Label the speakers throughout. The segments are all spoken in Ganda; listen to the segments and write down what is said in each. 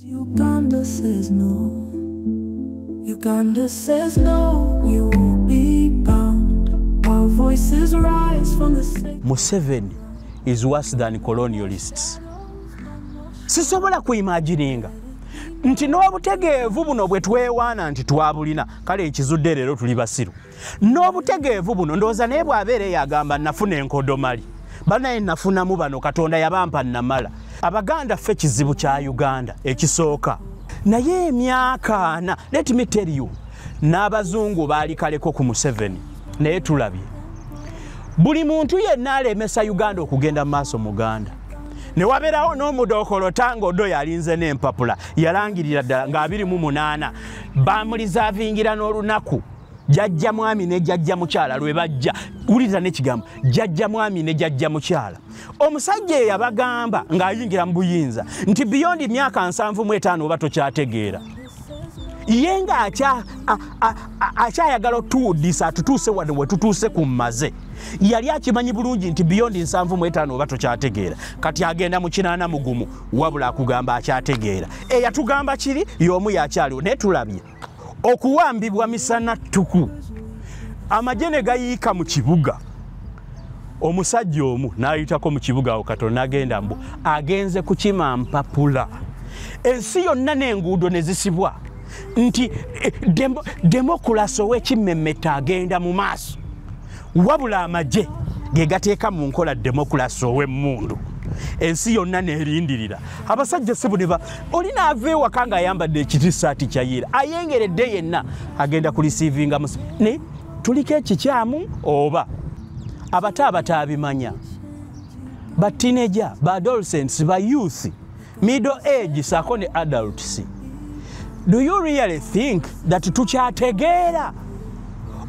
Speaker 1: Uganda says no. Uganda says no, we will be bound. Our voices rise from the same.
Speaker 2: Museveni is worse than colonialists. Sisobola kuimagininga nti n'obutegeevu buno bwe twewaana nti twabulina, kale ekizudde leero tuli basiru. N'obutegeevu buno ndowooza naye bw'abeera eyagamba nafuna enkodomali, banaye nafunamu bano Katonda yabampa namala. Abaganda ffe kizibu kya Uganda ekisooka. Naye emyaka ana, let me tell you, n'abazungu baali kaleko ku Museveni, naye tulabye. Buli muntu yenna alemesa Uganda okugenda mu maaso Muganda. Ne wabeerawo n'omudookolo Tanga Odo yalinze n'empapula, yalangirira ddala nga 28 bamulizavingira n'olunaku jjajja mwami ne jjajja mukyala lwe bajja. Wuliriza n'ekigambo jjajja mwami ne jjajja mukyala. Omusajja eyabagamba ng'ayingira mu buyinza nti beyond emyaka 75 oba tokyategeera, ye nga akyayagala otuwuddisa atutuuse wano we tutuuse ku mmaze. Yali akimanyi bulungi nti beyond 75 oba tokyategeera, kati agenda mu 81 wabula akugamba akyategeera. Eyatugamba kiri y'omu yakyaliwo, naye tulabye okuwambibwa misana ttuku, amagye ne gayiika mu kibuga. Omusajja omu n'ayitako mu kibuga awo katono n'agenda mbu agenze kukima mpapula. Ensi yonna n'enguudo ne zisibwa nti demokulasi ow'ekimmemmetta agenda mu maaso, wabula amagye ge gateeka mu nkola demokulasi ow'emmundu. Ensi yonna n'erindirira. Abasajja ssebo ne oli n'ava ewaka ng'ayambadde ekitisaati kya yira, ayengeredde yenna agenda kulisiivinga ne tuliko ekikyamu oba abato abataabimanya, ba teenager, ba adolescents, ba youth, middle age saako ne adults. Do you really think that tukyategeera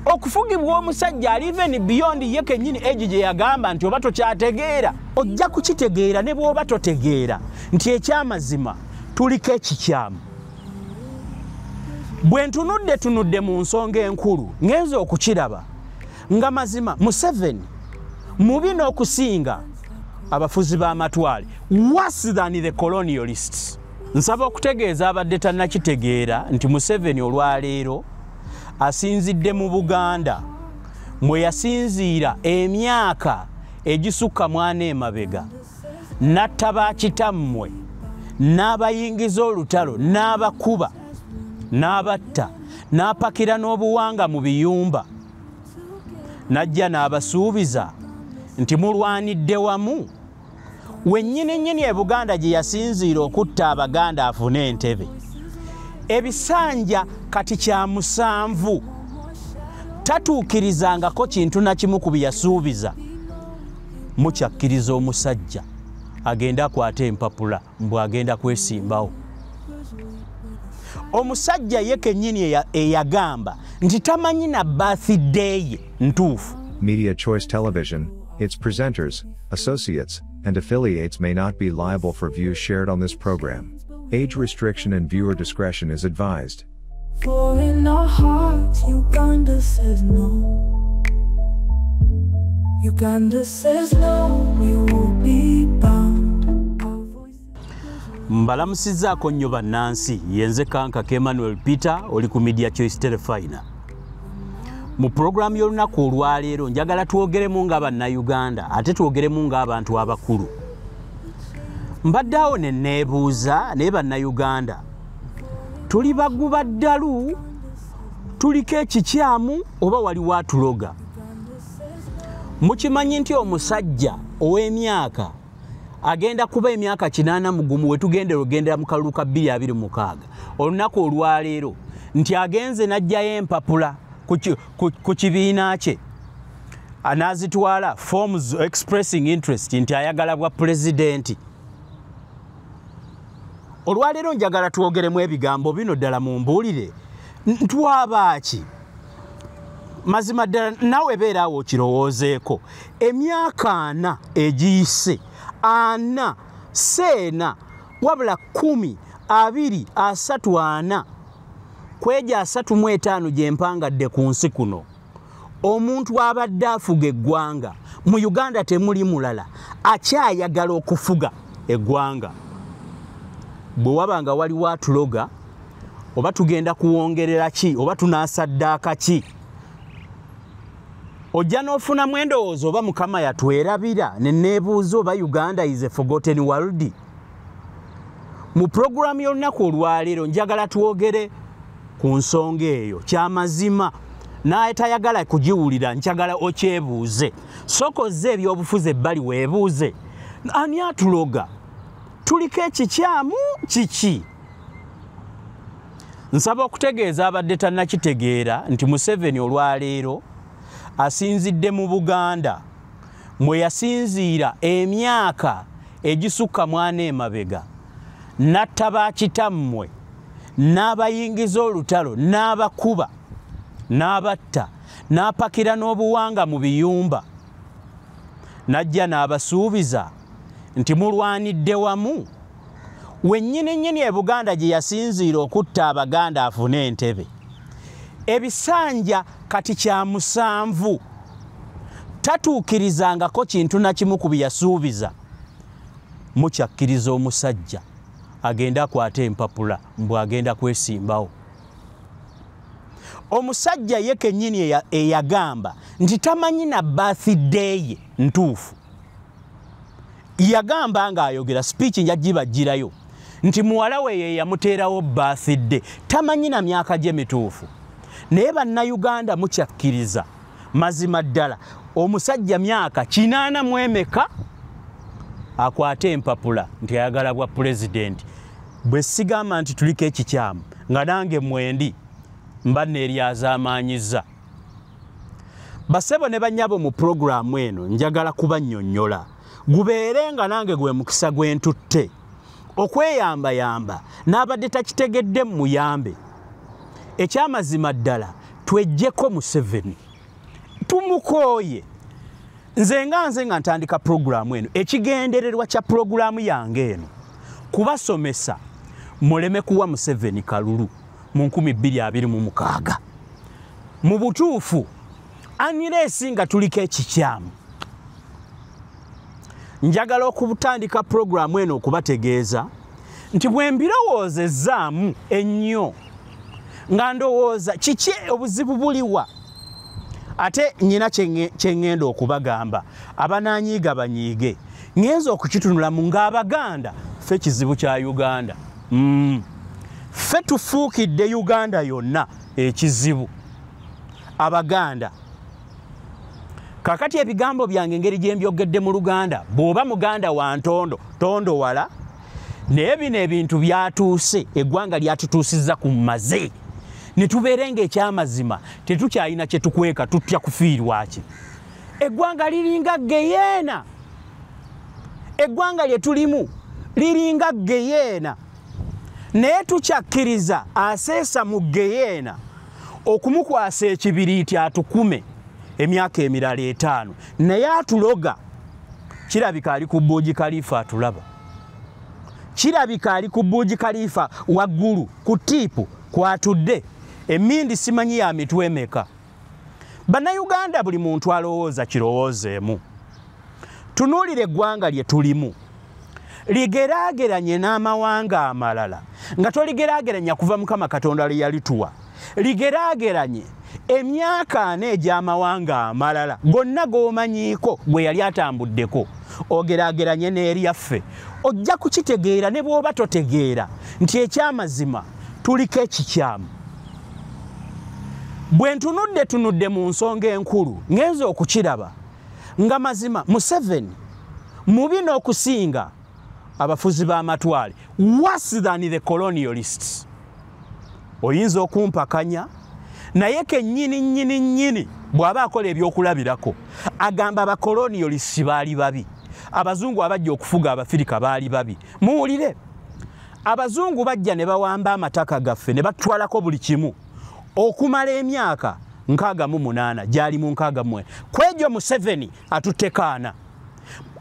Speaker 2: okufugibwa omusajja ali even beyond ye kennyini age gye yagamba nti oba tokyategeera? Ojja kukitegeera ne bw'oba totegeera nti ekyamazima tuliko ekikyamu. Bwe ntunudde tunudde mu nsonga enkulu ngenze okukiraba nga mazima Museveni mubi n'okusinga abafuzi b'amatwale, worse than the colonialists. Nsaba okutegeeza abadde tannakitegeera nti Museveni olwaleero asinzidde mu Buganda mwe yasinziira emyaka egisukka mwana emabega, n'atta bakitammwe, n'abayingiza olutalo, n'abakuba, n'abatta, n'apakira n'obuwanga mu biyumba, n'ajja n'abasuubiza nti mulwanidde wamu. Wennyini nnyini e Buganda gye yasinziira okutta Abaganda afune entebe. Ebisanja kati kya 7 tatuukirizangako kintu na kimu ku bye yasuubiza. Mukyakkiriza omusajja agenda akwate empapula mbu agenda kwesimbawo. Omusajja ye kennyini eyagamba nti tamanyi na birthday ye ntuufu.
Speaker 3: Media Choice Television, its presenters, associates, and affiliates may not be liable for views shared on this program. Age restriction and viewer discretion is advised.
Speaker 1: For in our hearts, Uganda says no. Uganda says no, we will be bound.
Speaker 2: Mbalamusizzaako nnyo bannansi, yenze Kankaka Emmanuel Peter oli ku Media Choice Terefayina. Mu pulogulaamu y'olunaku olwaleero njagala twogeremu nga Bannayuganda ate twogeremu ng'abantu abakulu. Mbadde awo ne neebuuza, naye Bannayuganda tuli baguba ddalu, tuliko ekikyamu oba waliwo atuloga? Mukimanyi nti omusajja ow'emyaka agenda kuba emyaka 81 we tugendera ogendera mu kalulu ka 2026 olunaku olwaleero nti agenze n'aggyayo empapula ku kibiina kye anaazitwala forms expressing interest nti ayagala bwa pulezidenti. Olwaleero njagala twogeremu ebigambo bino ddala mumbuulire ntwabaaki. Mazima ddala nawe beera awo okirowoozeeko. Emyaka 4 egiyise, 4 seena wabula 10 2 3 4 kweja 35 gye mpangadde ku nsi kuno, omuntu abadde afuga eggwanga mu Uganda temuli mulala akyayagala okufuga eggwanga. Bwe waba nga waliwo atuloga, oba tugenda kuwongerera ki, oba tunaasaddaaka ki, ojja n'ofunamu endowooza oba Mukama yatwerabira, ne neebuuza oba Uganda is a forgotten world. Mu puroguramu y'olunaku olwaleero njagala twogere ku nsonga eyo. Kyamazima naye tayagala kugiwulira, njagala okyebuuze. Sokozza ebyobufuzi ebbali, weebuuze ani atuloga, tuliko ekikyamu kiki? Nsaba okutegeeza abadde tannakitegeera nti Museveni olwaleero asinzidde mu Buganda mwe yasinziira emyaka egisukka mwana emabega, n'atta bakitammwe, n'abayingiza olutalo, n'abakuba, n'abatta, n'apakira n'obuwanga mu biyumba, n'ajja n'abasuubiza nti mulwanidde wamu. Wennyini nnyini e Buganda gye yasinziira okutta Abaganda afune entebe. Ebisanja kati kya 7 tatuukirizangako kintu na kimu ku bye yasuubiza. Mukyakkiriza omusajja agenda akwate empapula mbu agenda kwesimbawo. Omusajja ye kennyini eyagamba nti tamanyi na birthday ye ntuufu. Yagamba ng'ayogera speech njagibagirayo nti muwala we ye yamuteerawo birthday, tamanyi na myaka gye mituufu. Naye bannayuganda mukyakkiriza mazima ddala omusajja myaka 84 akwate empapula nti ayagala bwa pulezidenti. Bwe sigamba nti tuliko ekikyamu nga nange mwendi mba neeryazaamaanyiza. Basebo ne bannyabo, mu puroguramu eno njagala kubannyonnyola gubeere nga nange gwe mukisa gwe ntutte okweyambayamba n'abadde takitegedde muyambe. Ekyamazima ddala tweggyeko Museveni, tumukooye. Nze nga ntandika puroguramu eno, ekigendererwa kya puroguramu yange eno kubasomesa muleme kuwa Museveni kalulu mu 2026. Mu butuufu aniresi nga tuliko ekikyamu. Njagala okutandika puroguramu eno okubategeeza nti bwe mbirowoozezaamu ennyo nga ndowooza kiki obuzibu buliwa, ate nnyina kye ŋŋenda okubagamba abanaanyiiga banyiige. Ŋŋenza okukitunulamu ng'Abaganda ffe kizibu kya Uganda. Ffe tufuukidde Uganda yonna ekizibu, Abaganda. Kakati ebigambo byange engeri gye mbyogedde mu Luganda, bw'oba Muganda wa ntondo tondo wala, naye bino ebintu byatuuse, eggwanga lyatutuusizza ku maze ne tubeere ng'ekyamazima tetukyalina kye tukweka, tutya kufiirwa ki. Eggwanga liringa geyeena, eggwanga lye tulimu liringa geyeena, naye tukyakkiriza aseesa mu geyeena okumukwasa ekibiriiti atukume emyaka emirala 5, naye atuloga. Kirabika ali ku Burj Khalifa atulaba, kirabika ali ku Burj Khalifa waggulu ku tiipu kwatudde, emindi simanyi ya mitwe emeka. Bannayuganda buli muntu alowooza kirowoozeemu. Tunuulire eggwanga lye tulimu, ligeraageranye n'amawanga amalala, nga toligeraageranya kuva Mukama Katonda lye yalituwa. Ligeraageranye emyaka 4 egy'amawanga amalala gonna g'omanyiiko gwe yali atambuddeko, ogeraageranye n'eryaffe. Ojja kukitegeera ne bw'oba totegeera nti ekyamazima tuliko ekikyamu. Bwe ntunudde tunudde mu nsonga enkulu, ngenza okukiraba nga mazima Museveni mubi n'okusinga abafuzi b'amatwale, worse than the colonialists. Oyinza okumpakanya, naye kennyini nnyini nnyini bw'aba akola ebyokulabirako agamba abakolonialists baali babi, abazungu abajja okufuga Abafirika baali babi. Muwulire, abazungu bajja ne bawamba amataka gaffe ne batwalako buli kimu okumala emyaka 68 gyali mu 64. Kwegyo Museveni atuttekaana,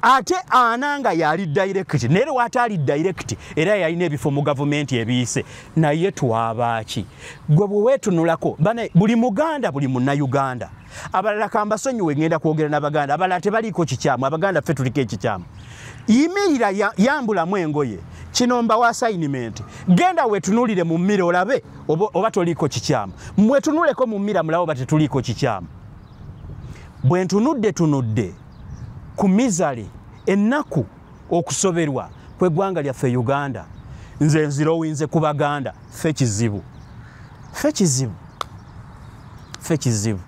Speaker 2: ate ana nga yali direct, naye wataali direct era yalina ebifo mu gavumenti ebiyise. Naye twabaaki? Gwe bwe weetunulako buli Muganda, buli Munnayuganda, abalala kambasonyiwe, ngenda kwogera n'Abaganda, abalala tebaliiko kikyamu, Abaganda ffe tuliko ekikyamu. Yimirira, yambulamu engoye, Kino mbawa assignment. Genda wetunulire mu mirror olabe oba toliko kikyamu. Mwetunuleko mu mirror mulabe oba tetuliko kikyamu. Bwe ntunudde tunudde ku misery, ennaku, okusoberwa kw'eggwanga lyaffe Uganda, nze nzirowinze ku Baganda. Ffe kizibu, ffe kizibu, ffe kizibu.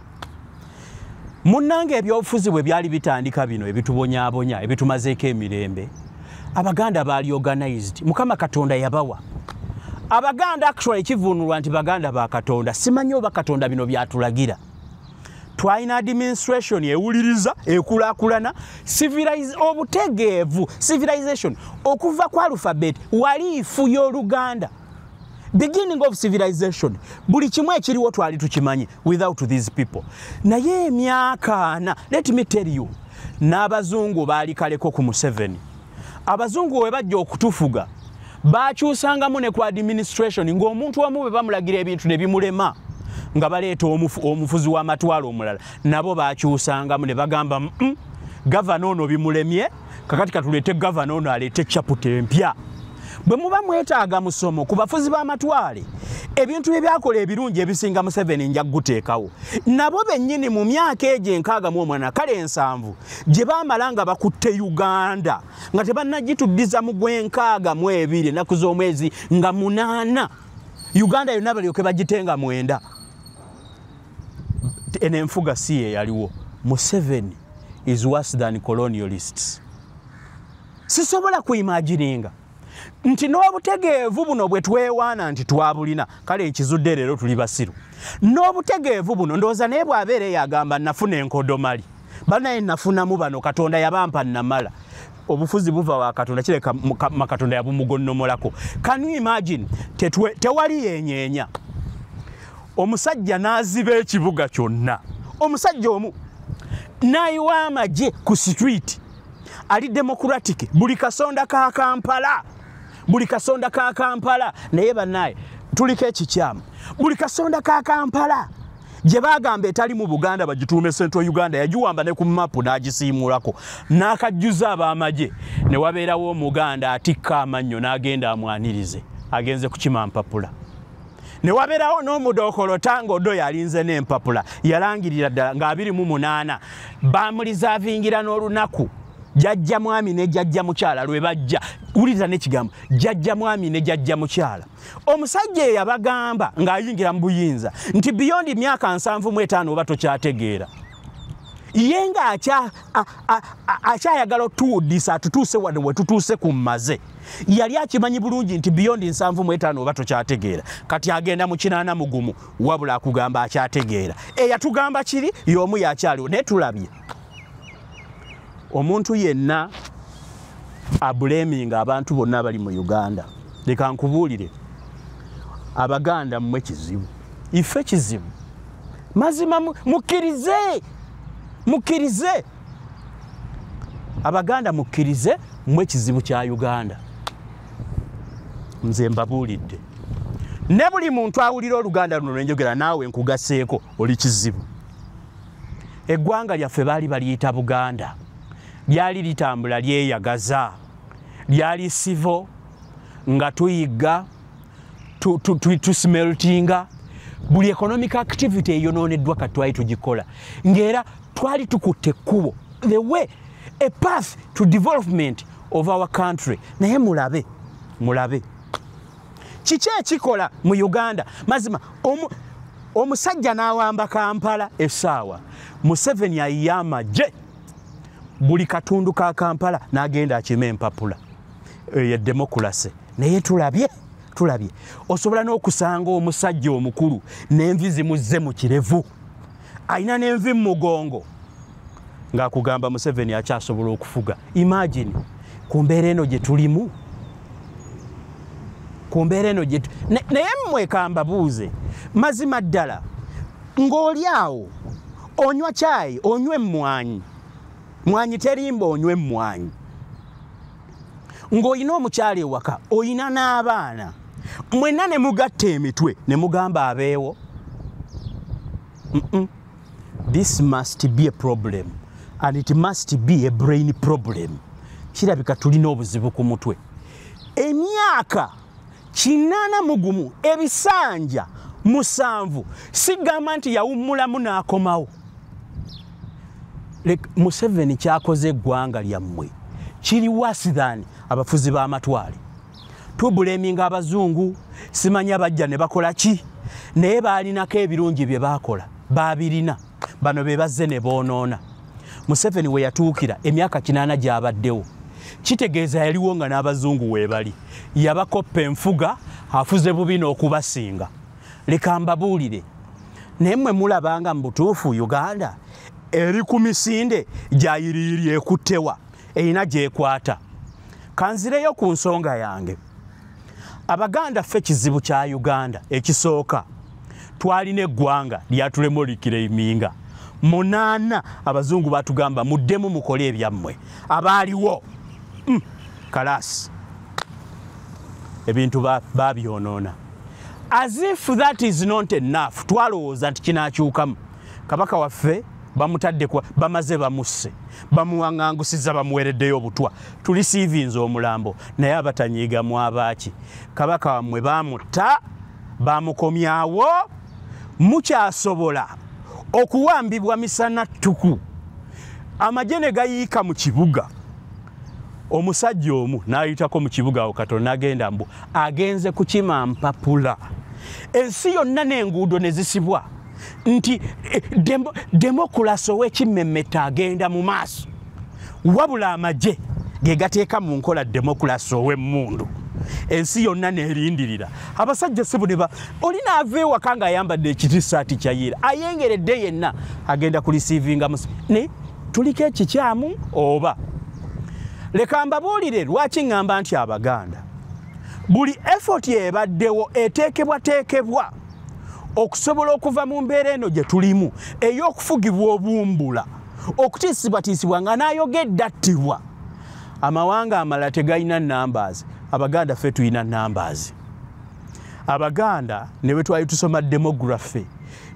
Speaker 2: Munnange, ebyobufuzi bwe byali bitandika bino ebitubonyaabonya, ebitumazeeko emirembe, Abaganda baali organized. Mukama Katonda yabawa Abaganda. Actually kivuunulwa nti Baganda ba Katonda. Simanyi oba Katonda bino byatulagira. Twalina administration ewuliriza, ekulaakulana, obutegeevu, civilization okuva ku alphabet, waliifu y'Oluganda, beginning of civilization. Buli kimu ekiriwo twali tukimanyi without these people. Naye emyaka 40, let me tell you, n'abazungu baali kaleko ku Museveni. Abazungu we bajja okutufuga bakyusangamu ne ku administration, ng'omuntu omu bwe bamulagira ebintu ne bimulema, nga baleeta omufuzi w'amatwalo omulala. Nabo bakyusangamu ne bagamba, gavana ono bimulemye, kakati katuleete gavana ono aleete chapter empya." Bwe muba mwetaaga musomo ku bafuzi b'amatwale, ebintu ebyakola ebirungi ebisinga Museveni nja kuguteekawo. Nabo bennyini mu myaka egyo 68, kale 70 gye baamala nga bakutte Uganda, nga tebannagituddiza mu gwe 62, ennaku z'omwezi nga 8, Uganda yonna balyoke bagitenga 9. Eno enfuga si ye yaliwo. Museveni is worse than colonialists. Sisobola kuimagininga nti n'obutegeevu buno bwe twewaana nti twabulina, kale ekizudde leero tuli basiru. N'obutegeevu buno, ndowooza naye bw'abeera eyo agamba, "Nafuna enkodomali banaye, nafunamu bano, Katonda yabampa namala." Obufuzi buva wa Katonda, kireka Katonda yabumugonnomolako. Can you imagine? Tewali yenyeenya, omusajja n'aziba ekibuga kyonna, omusajja omu n'ayiwa amagye ku street ali democratic, buli kasonda ka Kampala, buli kasonda ka Kampala. Naye bannaye, tuliko ekikyamu. Buli kasonda ka Kampala gye bagamba etali mu Buganda bagituume Central Uganda, yagiwamba ne ku mapu n'agisiimulako n'akajjuza ab'amagye. Ne wabeerawo Omuganda atikka amannyo n'agenda amwanirize, agenze kukima mpapula. Ne wabeerawo n'omudookolo Tangodo yalinze n'empapula. Yalangirira ddala nga 28 bamulizavingira n'olunaku jjajja mwami ne jjajja mukyala lwe bajja. Wuliriza n'ekigambo jjajja mwami ne jjajja mukyala. Omusajja eyo yabagamba ng'ayingira mu buyinza nti beyond myaka 75 oba tokyategeera. Ye nga akyayagala otuwuddisa atutuuse wano we tutuuse ku mmaze. Yali akimanyi bulungi nti beyond 75 oba tokyategeera. Kati agenda mu 81, wabula akugamba akyategeera. Eyatugamba kiri y'omu yakyaliwo. Naye tulabye omuntu yenna ablaminga abantu bonna abali mu Uganda. Leka nkubuulire, Abaganda mmwe kizibu, ife kizibu. Mazima mukkirize, mukkirize, Abaganda mukkirize, mmwe kizibu kya Uganda. Nze mbabuulidde, ne buli muntu awulira Oluganda luno lwenjogera, naawe nkugaseeko, oli kizibu. Eggwanga lyaffe baali baliyita Buganda, lyali litambula lyeyagaza, lyali civil, nga tuyigga, tusmeltinga, buli economic activity eyonooneddwa kati twali tugikola, ng'era twali tukutte ekkubo, the way, a path to development of our country. Naye mulabe, mulabe kiki ekikola mu Uganda. Mazima omusajja n'awamba Kampala essaawa, Museveni ayiye amagye buli katundu ka Kampala n'agenda akima empapula ye democracy. Naye tulabye, tulabye osobola n'okusanga omusajja omukulu n'envi zimuzze mu kirevu, alina n'envi mu mugongo, ng'akugamba Museveni akyasobola okufuga. Imagine ku mbeera eno gye tulimu, ku mbeera eno gye naye mmwe kambabuuze, mazima ddala ng'oli awo onywa kyayi, onywa emmwanyi, mwanyi terimba, onywa emmwanyi ng'olina omukyala ewaka, oyina n'abaana, mwenna ne mugatta emitwe ne mugamba abeewo. This must be a problem and it must be a brain problem. Kirabika tulina obuzibu ku mutwe. Emyaka 81 ebisanja 7 sigamba nti yawummulamu n'akomawo. Museveni kyakoze eggwanga lyammwe kiri worse than abafuzi b'amatwale. Tubuleminga abazungu, simanya bajja ne bakola ki, naye baalinako ebirungi bye baakola, baabirina. Bano be bazze ne boonoona. Museveni we yatuukira emyaka 80 gy'abaddewo, kitegeeza yaliwo nga n'abazungu weebali. Yabakoppa enfuga, afuze bubi n'okubasinga. Leka mbabuulire, naye mmwe mulabanga mu butuufu Uganda eri ku misinde gyayiriiri ekuttewa, erina gy'ekwata. Kanzireyo ku nsonga yange. Abaganda ffe kizibu kya Uganda ekisooka, twalina eggwanga lyatulemu olikiraiminga 8. Abazungu batugamba muddemu mukole ebyammwe. Abaaliwo kalasi ebintu babyonoona. As if that is not enough, twalowooza nti kinaakyukamu. Kabaka waffe bamutadde bamaze bamusse, bamuwaŋŋangusiza, bamuwereddeyo obutwa, tulisiivinze omulambo, naye abatanyiiga mwabaaki. Kabaka wammwe bamutta, bamukomyawo, mukyasobola okuwambibwa misana ttuku. Amagye ne gayiika mu kibuga. Omusajja omu n'ayitako mu kibuga awo katono n'agenda mbu agenze kukima mpapula. Ensi yonna n'enguudo ne zisibwa nti demokulasi ow'ekimmemmetta agenda mu maaso. Wabula amagye ge gateeka mu nkola demokulasi ow'emmundu. Ensi yonna n'erindirira. Abasajja ssebo ne oli n'ava ewaka ng'ayambadde ekitisaati kya yiira, ayengeredde yenna agenda kulisiivinga ne tuliko ekikyamu oba. Leka mbabuulire lwaki ŋŋamba nti Abaganda buli effort ebaddewo eteekebwateekebwa okusobola okuva mu mbeera eno gye tulimu ey'okufugibwa obumbula, okutiisibwatiisibwa nga n'ayogedde attibwa. Amawanga amalala tegalina numbers, Abaganda ffe tulina numbers. Abaganda ne bwe twali tusoma demography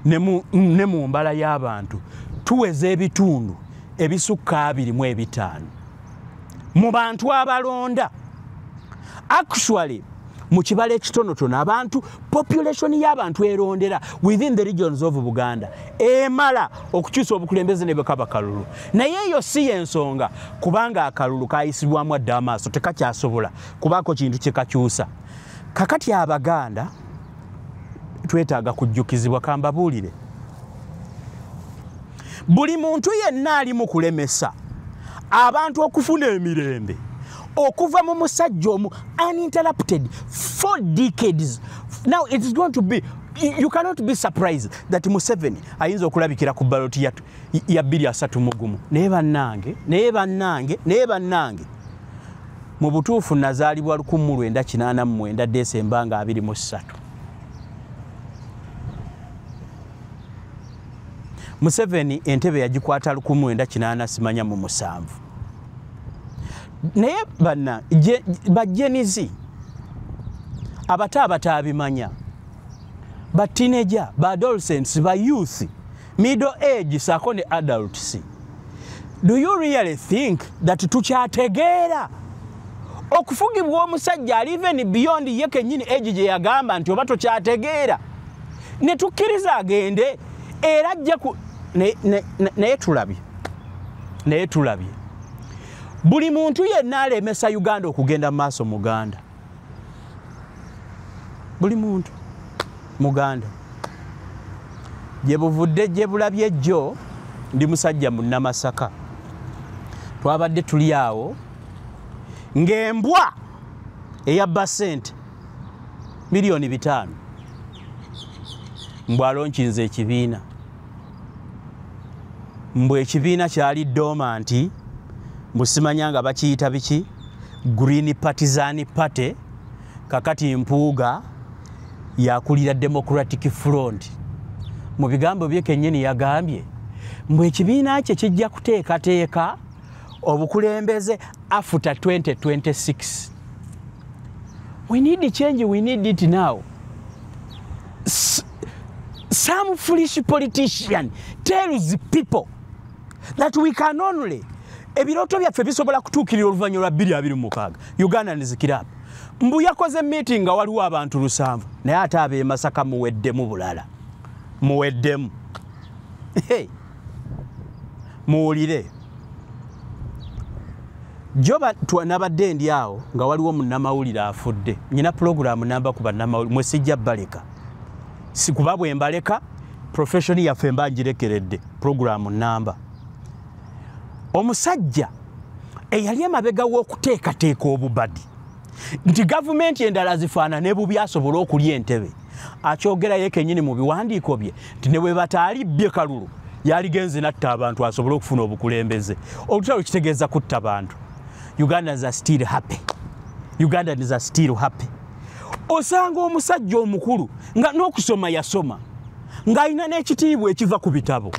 Speaker 2: ne mu mbala y'abantu tuweza ebitundu ebisukka 25 mu bantu abalonda. Actually mu kibala ekitonotono abantu, population y'abantu erondera within the regions of Buganda emala okukyusa obukulembeze ne bwekaba kalulu. Naye eyo si y'ensonga, kubanga akalulu kayisibwamu adda amaaso tekakyasobola kubaako kintu kye kakyusa. Kakati Abaganda twetaaga kujjukizibwa. Kambabuulire, buli muntu yenna ali mu kulemesa abantu okufuna emirembe okuva mu musajja omu uninterrupted 4 decades. Now it is going to be, you cannot be surprised that Museveni ayinza okulabikira ku ballot ya 2031. Naye bannange, naye bannange, naye bannange, mu butuufu nazaalibwa 1989 Desemba nga 23. Museveni entebe yagikwata 1987 simanya mu 7. Naye banna bajenizi abato abatabimanya, ba teenager, ba adolescents, ba youth, middle age sako ne adults, do you really think that tukyategeera okufugibwa omusajja ali even beyond ye kennyini age gye yagamba nti oba tokyategeera ne tukkiriza agende era ajja ku naye tulabye, naye tulabye buli muntu yenna alemesa Uganda okugenda mu maaso Muganda. Buli muntu Muganda. Gye buvudde gye bulabye jjo, ndi musajja munnamasaka. Twabadde tuli awo ng'embwa eyabba ssente 5 miliyoni mbw alonkinze ekibiina. Mbw ekibiina kyali dormant, mbu simanya nga bakiyita biki, Green Partisan Party. Kakati Mpuuga yakulira Democratic Front. Mu bigambo bye kennyini yagambye mbu ekibiina kye kijja kuteekateeka obukulembeze after 2026. We need change, we need it now. Some foolish politician tells people that we can only ebirooto byaffe bisobola kutuukirira oluvannyuma lwa 2026. Uganda nzikira. Mbu yakoze meeting nga waliwo abantu 7, naye ate ab'e Masaka muweddemu bulala, muweddemu. Hey. Muwulire joba nabadde ndi awo nga waliwo munnamawulire afudde. Nyina pulogulaamu namba ku bannamawulire, mwe sijja baleka, si kuba bwe mbaleka profession yaffe mba ngirekeredde. Pulogulaamu namba omusajja eyali emabega w'okuteekateeka obubadi nti gavumenti endala zifaanane bubi asobole okulya entebe, akyogerayo kennyini mu biwandiiko bye nti ne bwe bataali bbye kalulu yaligenze natta abantu asobole okufuna obukulembeze. Olutalo kitegeeza kutta bantu. Ugandans are still happy. Ugandans are still happy. Osanga omusajja omukulu nga n'okusoma yasoma, ng'alina n'ekitiibwa ekiva ku bitabo,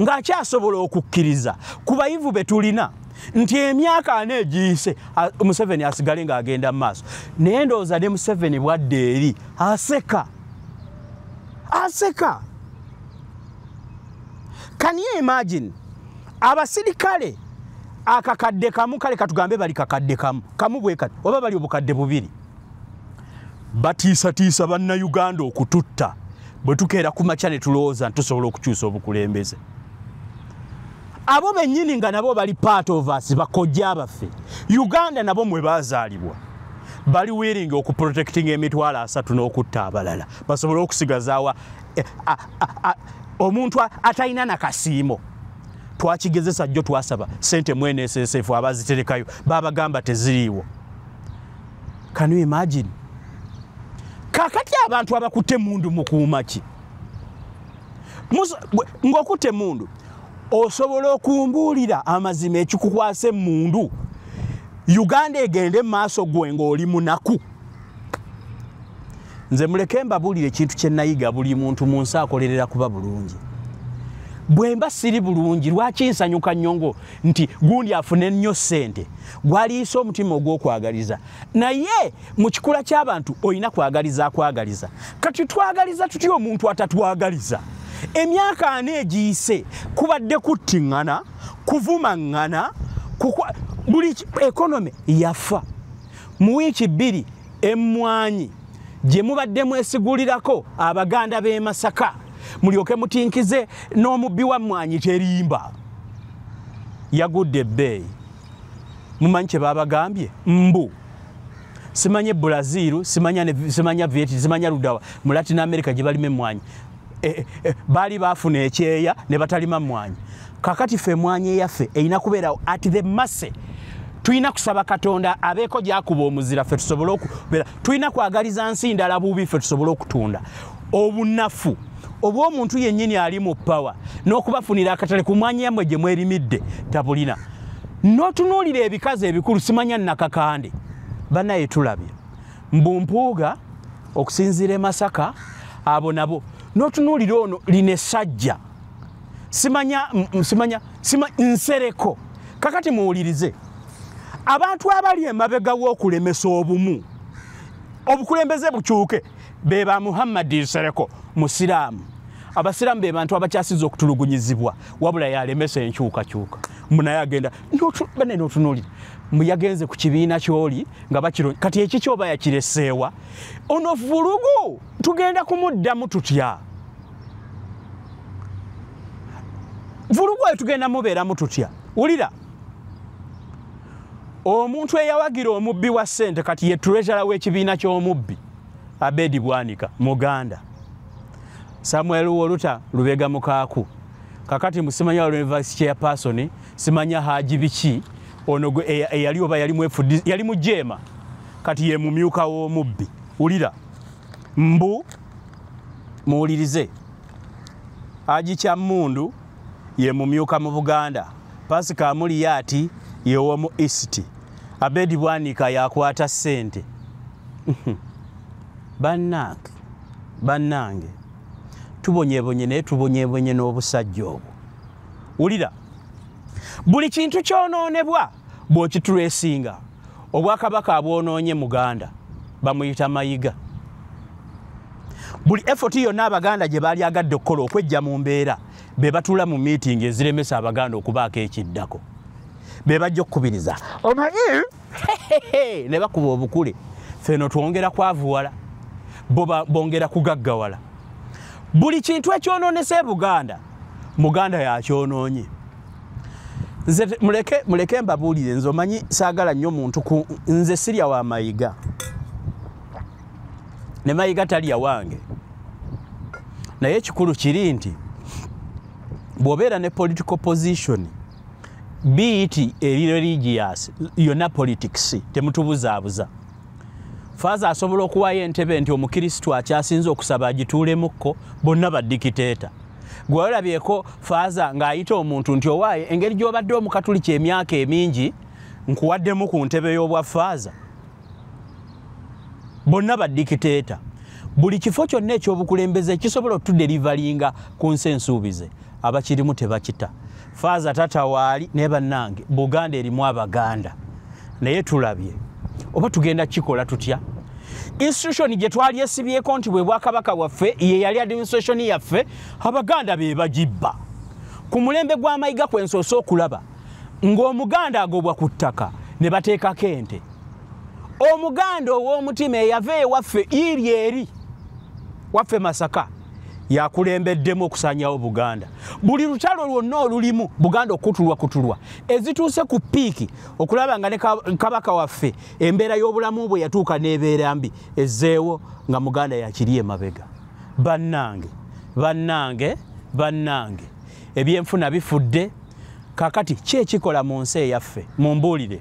Speaker 2: ng'akyasobola okukkiriza ku bayivu be tulina nti emyaka 4 egiyise Museveni asigale ng'agenda mu maaso. Naye ndowooza ne Museveni bwadde eri aseka, aseka. Can you imagine abasirikale akakadde kamu, kale katugambe bali kakadde kamu kamu bwe kati oba bali obukadde 2, batiisatiisa bannayuganda okututta bwe tukeera ku makya ne tulowooza nti tusobola okukyusa obukulembeze. Abo bennyini nga nabo bali part of us, bakojja baffe Uganda nabo mwe baazaalibwa, bali willing okuprotecting emitwalo 3 n'okutta abalala basobole okusigazaawa omuntu atalina nakasiimo. Twakigezesa jjo, twasaba sente mu NSSF abaziterekayo babagamba teziriiwo. Can you imagine? Kakati abantu abakutte emmundu mukuuma ki? Ng'okutte emmundu osobola okumbuulira amazima ekikukwasa emmundu Uganda egende mu maaso gwe ng'oli munaku? Nze muleke mbabuulire ekintu kye nayiga, buli muntu mu nsi akolerera kuba bulungi. Bwe mba siri bulungi lwaki nsanyuka nnyo nti gundi afune nnyo ssente, gwaliisa omutima ogw'okwagaliza. Naye mu kikula ky'abantu olina kwagaliza akwagaliza. Kati twagaliza tutya omuntu atatwagaliza? Emyaka 4 egiyise kubadde kuttiŋŋana, kuvumaŋŋana, buli economy yafa. Mu wiiki 2 emmwanyi gye mubadde mwesigulirako Abaganda b'e Masaka mulyoke mutinkize n'omubbi wa mmwanyi terimba yagudde ebbeeyi. Mumanyi kye babagambye? Mbu simanye Brazil, simanya Vietnam, simanya Ludawa mu Latin America gye balima emmwanyi, baali baafuna ekyeya ne batalima mmwanyi. Kakati ffe emmwanyi eyaffe erina kubeerawo at the mercy. Tulina kusaba Katonda abeeko gy'akuba omuzira ffe tusobole okubeera. Tulina kwagaliza nsi ndala bubi ffe tusobole okutunda. Obunafu obw'omuntu yennyini ali mu power n'okubafunira akatale ku mwanyi yammwe gye mwerimidde tabulina. N'otunuulira ebikazi ebikulu simanya Nakakande, bannaye tulabye mbu Mpuuga okusinziira e Masaka abo nabo. N'otunuulira ono lino essajja simanya Nsereko. Kakati muwulirize abantu abali emabega w'okulemesa obumu obukulembeze bukyuke be ba Muhammad Nsereko musiraamu. Abasiraamu be bantu abakyasiza okutulugunyizibwa, wabula yalemesa enkyukakyuka. Munaye agenda bane n'otunuulira muyagenze ku kibiina ky'oli nga bakiro kati ekikyo oba yakireseewa. Ono vulugu tugenda kumuddamu tutya? Vulugu oyo tugenda mubeeramu tutya? Wulira omuntu eyawagira omubbi wa ssente kati ye treasurer w'ekibiina ky'omubbi Abedi Bwanika Muganda, Samuel Woluta Lubega Mukaaku, kakati musimanya wa vice chairperson simanya Haji biki ono eyali oba yali mu FD yali mu jema kati ye mumyuka w'omubbi. Wulira mbu muwulirize Haji Kyammundu ye mumyuka mu Buganda, Pasika Muliyati ye w'omu East, Abedi Bwanika yakwata ssente. Bannange, bannange tubonyebonye naye tubonyebonye n'obusajja obwo. Wulira buli kintu kyonoonebwa bw'okitulesinga. Obwakabaka abwonoonye Muganda bamuyita Mayiga. Buli effort yonna Abaganda gye baali agadde okukola okwejja mu mbeera be batuula mu meeting eziremesa Abaganda okubaako ekiddako, be bajja okukubiriza omanyi ne bakuba obukule. Feno twongera kwavuwala, bo bongera kugaggawala. Buli kintu ekyonoonese Buganda, Muganda yakyonoonye. Nze muleke mbabuulire, nze omanyi saagala nnyo muntu, nze sirya wa Mayiga ne Mayiga talya wange, naye ekikulu kiri nti bw'obeera ne political position, be it eri religious, yonna politics, temutubuzaabuza. Faaza asobola okuwaayo entebe nti omukristu akyasinze okusaba agituulemukko, bonna badikiteeta. Gwe olabyeko faaza ng'ayita omuntu nti owaaye engeri gy'obadde omukatuliki emyaka emingi nkuwaddemu ku ntebe y'obwa faaza? Bonna badikiteeta. Buli kifo kyonna ekyobukulembeze ekisobola otuderivalinga ku nsi ensuubize, abakirimu tebakita. Faaza tatawaali ne bannange, Buganda erimu Abaganda, naye tulabye oba tugenda kikola tutya. Institution gye twali esibyeko nti bwe bwakabaka bwaffe, ye yali administration yaffe, Abaganda be bagibba. Ku mulembe gwa Mayiga kwe nsoose okulaba ng'Omuganda agobwa ku ttaka ne bateekako ente. Omuganda ow'omutima eyava ewaffe iri eri waffe Masaka yakulembeddemu okusaanyawo Buganda. Buli lutalo lwonna olulimu Buganda okutulwa kutulwa, ezituuse ku piiki okulaba nga ne kabaka waffe embeera y'obulamu bwe yatuuka n'ebeera mbi, ezzeewo nga Muganda yakiri emabega. Bannange, bannange, bannange, ebyenfuna bifudde. Kakati ki ekikola mu nsi eyaffe? Mumbuulire,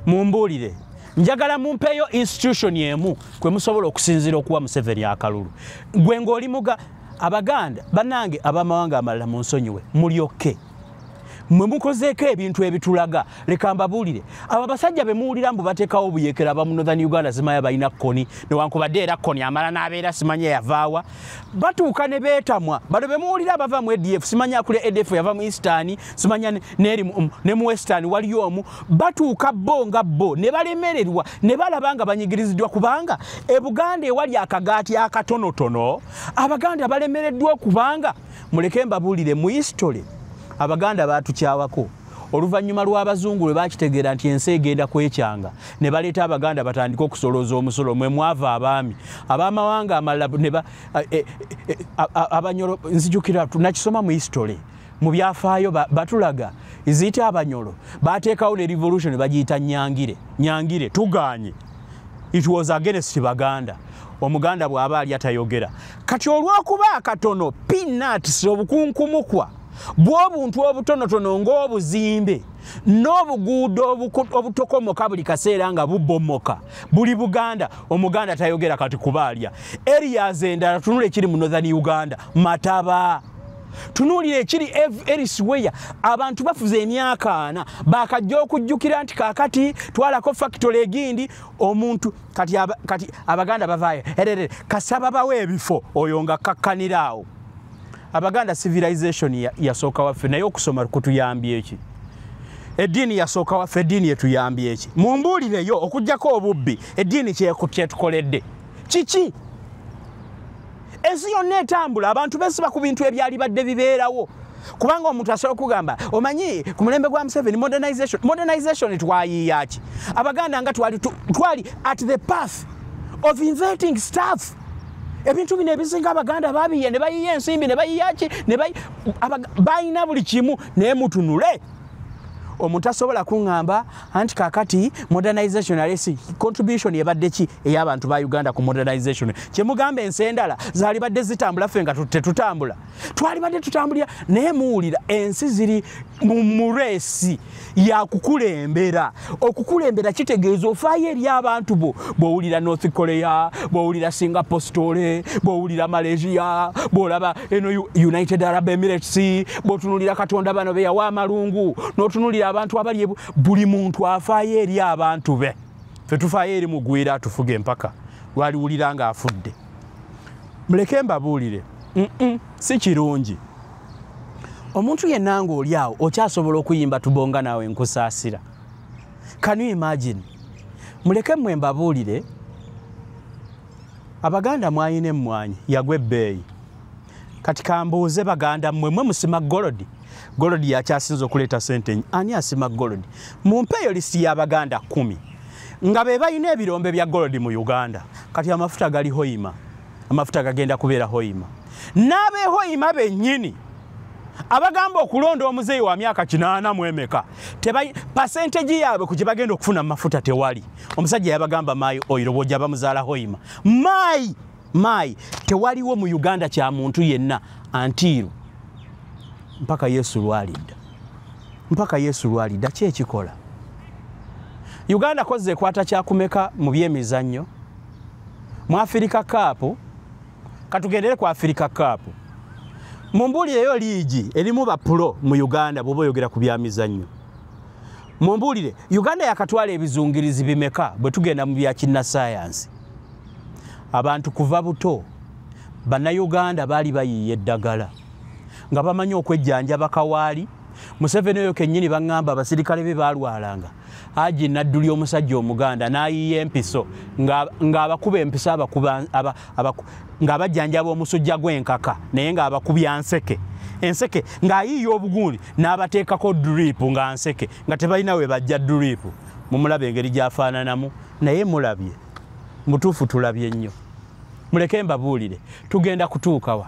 Speaker 2: mumbuulire. Njagala mumpeeyo institution emu kwe musobola okusinziira okuwa Museveni akalulu. Gwe ng'oli muga Abaganda bannange ab'amawanga amalala munsonyiwe, mulyokke mwe mukozeeko ebintu ebitulaga. Leka mbabuulire, abo abasajja be muwulira mbu bateekawo obuyeekera aba mu Northern Uganda, simanya balina Kony, newankubadde era Kony amala n'abeera simanya yavaawa, batuuka ne beetamwa. Bano be muwulira abava mu ADF, simanya akulya ADF yava mu Eastern, simanya ne mu Western waliyo omu, batuuka bo nga bo ne balemererwa ne balaba nga banyigiriziddwa, kubanga e Buganda ewali akagaati akatonotono Abaganda balemereddwa. Okubanga muleke mbabuulire, mu history Abaganda baatukyawako oluvannyuma lw'Abazungu lwe bakitegeera nti ensi egenda kwekyanga, ne baleeta Abaganda batandike okusolooza omusolo. Mwe mwava abaami ab'amawanga amalala ne Abanyolo. Nzijukira nakisoma mu history, mu byafaayo batulaga iziyita Abanyolo bateekawo ne revolution bagiyita Nyangire. Nyangire tuganye, it was against Baganda. Omuganda bw'aba ali atayogera. Kati olw'okuba akatono peanuts, obukunkumukwa bw'obuntu obutonotono ng'obuzimbe n'obuguudo obutokomoka buli kaseera nga bubomoka buli Buganda, Omuganda tayogera. Kati kubaalya areas endala, tunula ekiri mu Northern Uganda, Mataba, tunuulira ekiri elsewhere. Abantu bafuze emyaka 40 bakajja okujjukira nti kaakati twalako factory egindi omuntu. Kati Abaganda bavaayo erere kasaba bawe ebifo, oyo nga kakkanira awo. Abaganda civilization yasooka waffe, naye okusoma kutuyambye eki? Eddiini yasooka waffe, eddiini yetuyambye eki? Mumbuulireyo, okugjako obubbi, eddiini kyetukoledde kiki? Ensi yonna etambula, abantu besiba ku bintu ebyali badde bibeerawo, kubanga omuntu asobola okugamba omanyi ku mulembe gwa Museveni modernization, modernization twayiiya ki? Abaganda nga twali at the path of inventing stuff. Ebintu bino ebisinga Abaganda babiye ne bayiya ensimbi ne bayiya ki ne balina buli kimu, naye mutunule. Omuntu asobola kuŋŋamba anti kakati modernization alesi contribution ebadde ki ey'abantu ba Uganda ku modernization? Kyemugamba ensi endala zaalibadde zitambula, ffe nga tetutambula? Twalibadde tutambulira, naye muwulira ensi ziri mu race yakukulembera. Okukulembera kitegeeza ofaayo eri abantu bo. Bw'owulira North Korea, bw'owulira Singapore story, bw'owulira Malaysia, bw'olaba eno United Arab Emirates, bw'otunulira Katonda bano be yawa amalungu, n'otunulira abantu abali, buli muntu afaayo eri abantu be. Ffe tufaayo eri mugwira atufuga empaka lwaliwulira ng'afudde. Muleke mbabuulire, si kirungi. Omuntu yenna ng'oli awo okyasobola okuyimba tubonga naawe, nkusaasira. Can you imagine? Muleke mmwe mbabuulire, Abaganda mwayina emmwanyi yagwa ebbeeyi. Kati kambuuze Baganda mmwe, mwe musima gold? Gold yakyasinza okuleeta sente. Ani asima gold? Mumpeeyo list y'Abaganda 10. Nga be balina ebirombe bya gold mu Uganda. Kati amafuta gali Hoima, amafuta gagenda kubeera Hoima. N'abe Hoima bennyini abagamba okulonda omuzeeyi wa myaka 84 percentage yaabwe ku gye bagenda okufuna mafuta tewali. Omusajja yabagamba my oil bw'ojja bamuzaala Hoima. My tewaliwo mu Uganda kya muntu yenna until mpaka Yesu lwalidda. Mpaka Yesu lwalidda. Ki ekikola? Uganda kozze ekwata kyakumeka mu byemizannyo mu Africa Cup. Katugendere ku Africa Cup. Mumbuulireyo liigi erimu ba pro mu Uganda bw'oba oyogera ku byamizannyo. Mumbuulire Uganda yakatwala ebizungirizi bimeka bwe tugenda mu bya kinnasayansi. Abantu kuva buto bannayuganda baali bayiiya eddagala nga bamanyi okwejjanjaba kawaali. Museveni oyo kennyini baŋŋamba abasirikale be baalwalanga. Haji Nadduli omusajja Omuganda n'ayiiya empiso ng'abakuba empiso ng'abajjanjaba omusujja gw'enkaka naye ng'abakubya nseke. Enseke ng'ayiiya obugundi n'abateekako drip nga nseke nga tebalina we bajja drip. Mumulaba engeri gy'afaananamu naye mulabye. Mutuufu tulabye nnyo. Muleke mbabuulire tugenda kutuukawa.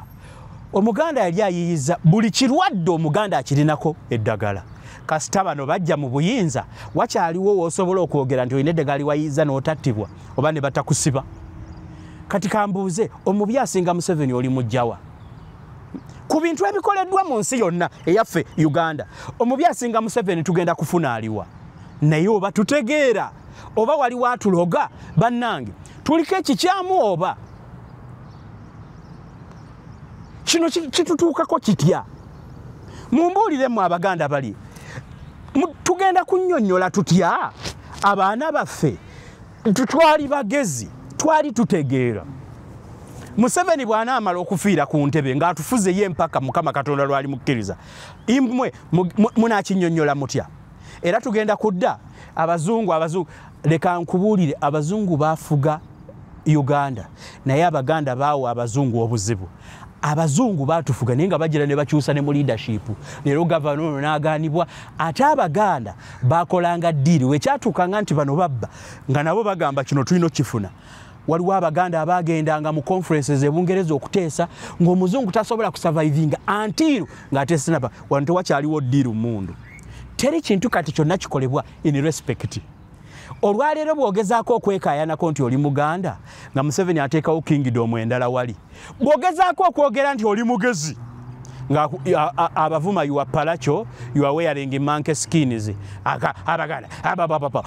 Speaker 2: Omuganda yali ayiyiza buli kirwadde, Omuganda akirinako eddagala. Kasita bano bajja mu buyinza, wakyaliwo w'osobola okwogera nti olina eddagala liwayiza n'otattibwa oba ne batakusiba. Kati kambuuze, omubi asinga Museveni oli mujjawa? Ku bintu ebikoleddwa mu nsi yonna eyaffe Uganda, omubi asinga Museveni tugenda kufuna aliwa? Naye oba tutegeera oba waliwo atuloga? Bannange, tuliko ekikyamu oba kino kitutuukako kitya? Mumbuuliremu Abaganda bali, tugenda kunnyonnyola tutya abaana baffe? Twali bagezi, twali tutegeera. Museveni bw'anaamala okufiira ku ntebe ng'atufuze ye mpaka Mukama Katonda lwali mukkiriza, mmwe munaakinnyonnyola mutya? Era tugenda kudda abazungu. Abazungu, leka nkubuulire, abazungu baafuga Uganda naye Abaganda baawa abazungu obuzibu. Abazungu baatufuga naye nga bagira ne bakyusa ne mu leadership. Leero gavana ono n'agaanibwa. Ate Abaganda bakolanga ddiiri wekyatuukanga nti bano babba nga nabo bagamba kino tulina okukifuna. Waliwo Abaganda abagendanga mu conferences e Bungereza okuteesa ng'omuzungu tasobola kusurvivinga until ng'ateesa naba. Wano tewakyaliwo ddiiru mmundu. Teri kintu kati kyonna kikolebwa in respect. Olwaleero bw'ogezaako okwekaayanako nti oli Muganda nga Museveni ateekawo kingdom endala wali. Bw'ogezaako okwogera nti oli mugezi nga abavuma, you are palacho, you are wearing monkey skins. Abaganda abababa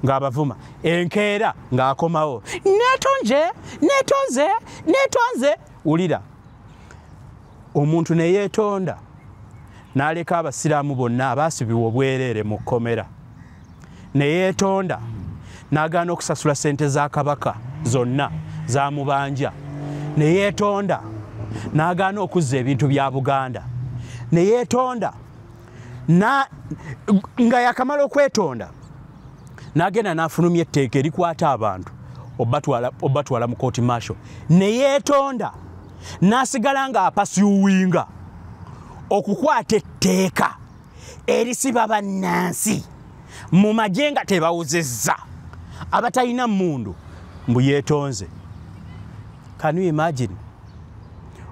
Speaker 2: ng'abavuma. Enkeera ng'akomawo neetonje neetonze neetonze. Wulira omuntu ne yeetonda n'aleka abasiraamu bonna abaasibibwa obwereere mu kkomera, ne yeetonda n'agaana okusasula ssente za Kabaka zonna zamubanja, ne yeetonda n'agaana okuzza ebintu bya Buganda, ne yeetonda nga yakamala okwetonda n'agenda n'afulumya etteeka erikwata abantu obatwala mu court martial, ne yeetonda n'asigala ng'apasuwinga okukwata etteeka erisiba bannansi mu magye nga tebawozezza abatalina mmundu, mbu yeetonze. Can you imagine?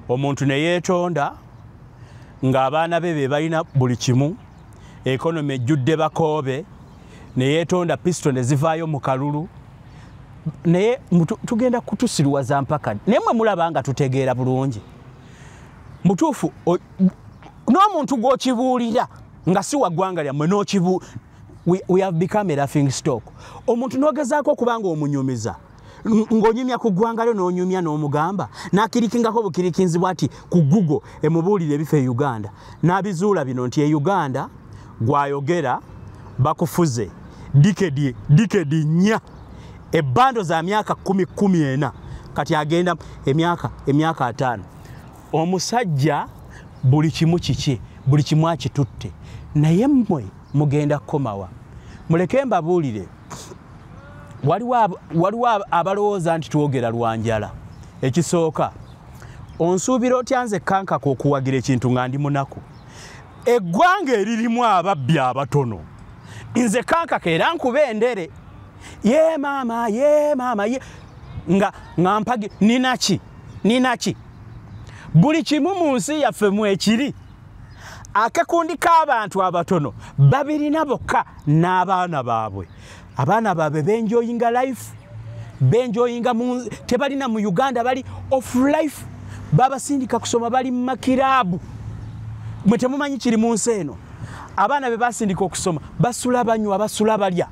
Speaker 2: Omuntu ne yeetonda ng'abaana be be balina buli kimu, economy ejjudde bakoobe, ne yeetonda pistol ne zivaayo mu kalulu. Naye tugenda kutusiruwaza mpaka naye mmwe mulaba nga tutegeera bulungi. Mutuufu n'omuntu gw'okibuulira nga si wa ggwanga lyammwe n'okibu, we have become a laughing stock. Omuntu n'ogezaako okuba nga omunyumiza ng'onyumya ku ggwanga lyo n'onyumya n'omugamba n'akirikingako bukirikinzi bw'ati ku Google emubuulire ebifa e Uganda n'abizuula bino nti e Uganda gwayogera bakufuze decade 4 ebbando za myaka 10 14 kati agenda emyaka 5. Omusajja buli kimu kiki, buli kimu akitutte, naye mmwe mugenda kukomawa. Muleke mbabuulire, waliwo abalowooza nti twogera lwa njala. Ekisooka, onsuubira otya nze kankaka okuwagira ekintu nga ndi munaku? Eggwanga eririmu ababbi abatono, nze kankaka era nkuba endere. Ye maama, ye maama, ye nga mpagi ninaki ninaki. Buli kimu mu nsi yaffe mwekiri. Akakundi k'abantu abatono babirina bokka n'abaana baabwe. Abaana baabwe benjoyinga life, benjoyinga tebalina mu Uganda, bali off life, babasindika kusoma, bali mu makiraabu. Mwe temumanyi kiri mu nsi eno. Abaana be basindika okusoma basula banywa, basula balya.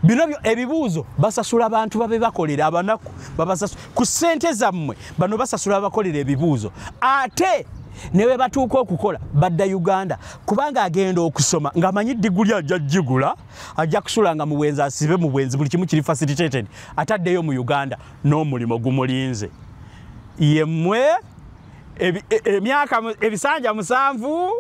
Speaker 2: Bino byo ebibuuzo basasula abantu babe bakolera abanaku, babasasula ku ssente zammwe. Bano basasula bakolera ebibuuzo, ate ne bwe batuuka okukola badda Uganda, kubanga agenda okusoma ng'amanyi diguli ajja gigula, ajja kusula nga mu bwenzi, asibe mu bwenzi, buli kimu kiri facilitated, ataddeyo mu Uganda n'omulimu gumulinze. Ye mmwe emyaka ebisanja 7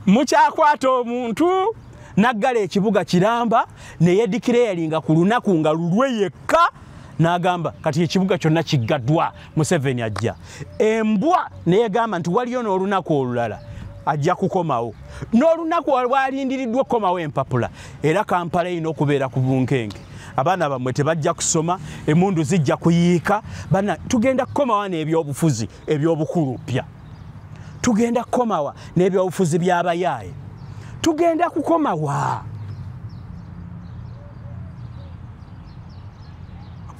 Speaker 2: mukyakwata omuntu naggala ekibuga kiramba ne yedeclaringa ku lunaku nga lulwe yekka, n'agamba kati ekibuga kyonna kiggaddwa, Museveni ajja. Embwa neyegamba nti waliyo n'olunaku olulala ajja kukomawo, n'olunaku lwalindiriddwa okukomawo empapula. Era Kampala erina okubeera ku bunkenke. Abaana bammwe tebajja kusoma, emmundu zijja kuyiika. Bana tugenda kukomawa n'ebyobufuzi eby'obukulupya, tugenda kukomawa n'ebyobufuzi by'abayaaye, tugenda kukomawa.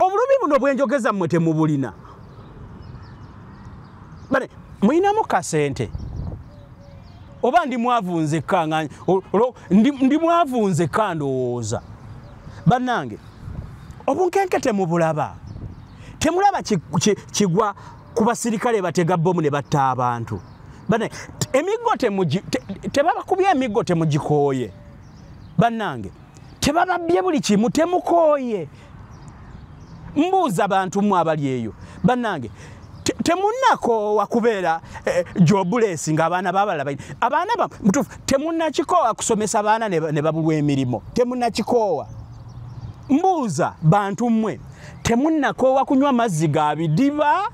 Speaker 2: Obulumi buno bwenjogeza mmwe temubulina. Bane mulinamu kasente oba ndi mwavu nzekka, ndi mwavu nzekka ndowooza. Bannange obunkenke temubulaba, temulaba kigwa ku basirikale batega bbomu ne batta abantu. Bannange emiggo tebabakubye, emiggo temugikooye. Bannange tebababbye buli kimu, temukooye. Mbuuza bantu mmwe abali eyo, bannange temunnakoowa kubeera jobless ng'abaana babalala balina abaana ba mutuufu, temunnakikoowa kusomesa abaana ne babulwa emirimu, temunnakikoowa. Mbuuza bantu mmwe, temunnakoowa kunywa mazzi ga bidiba,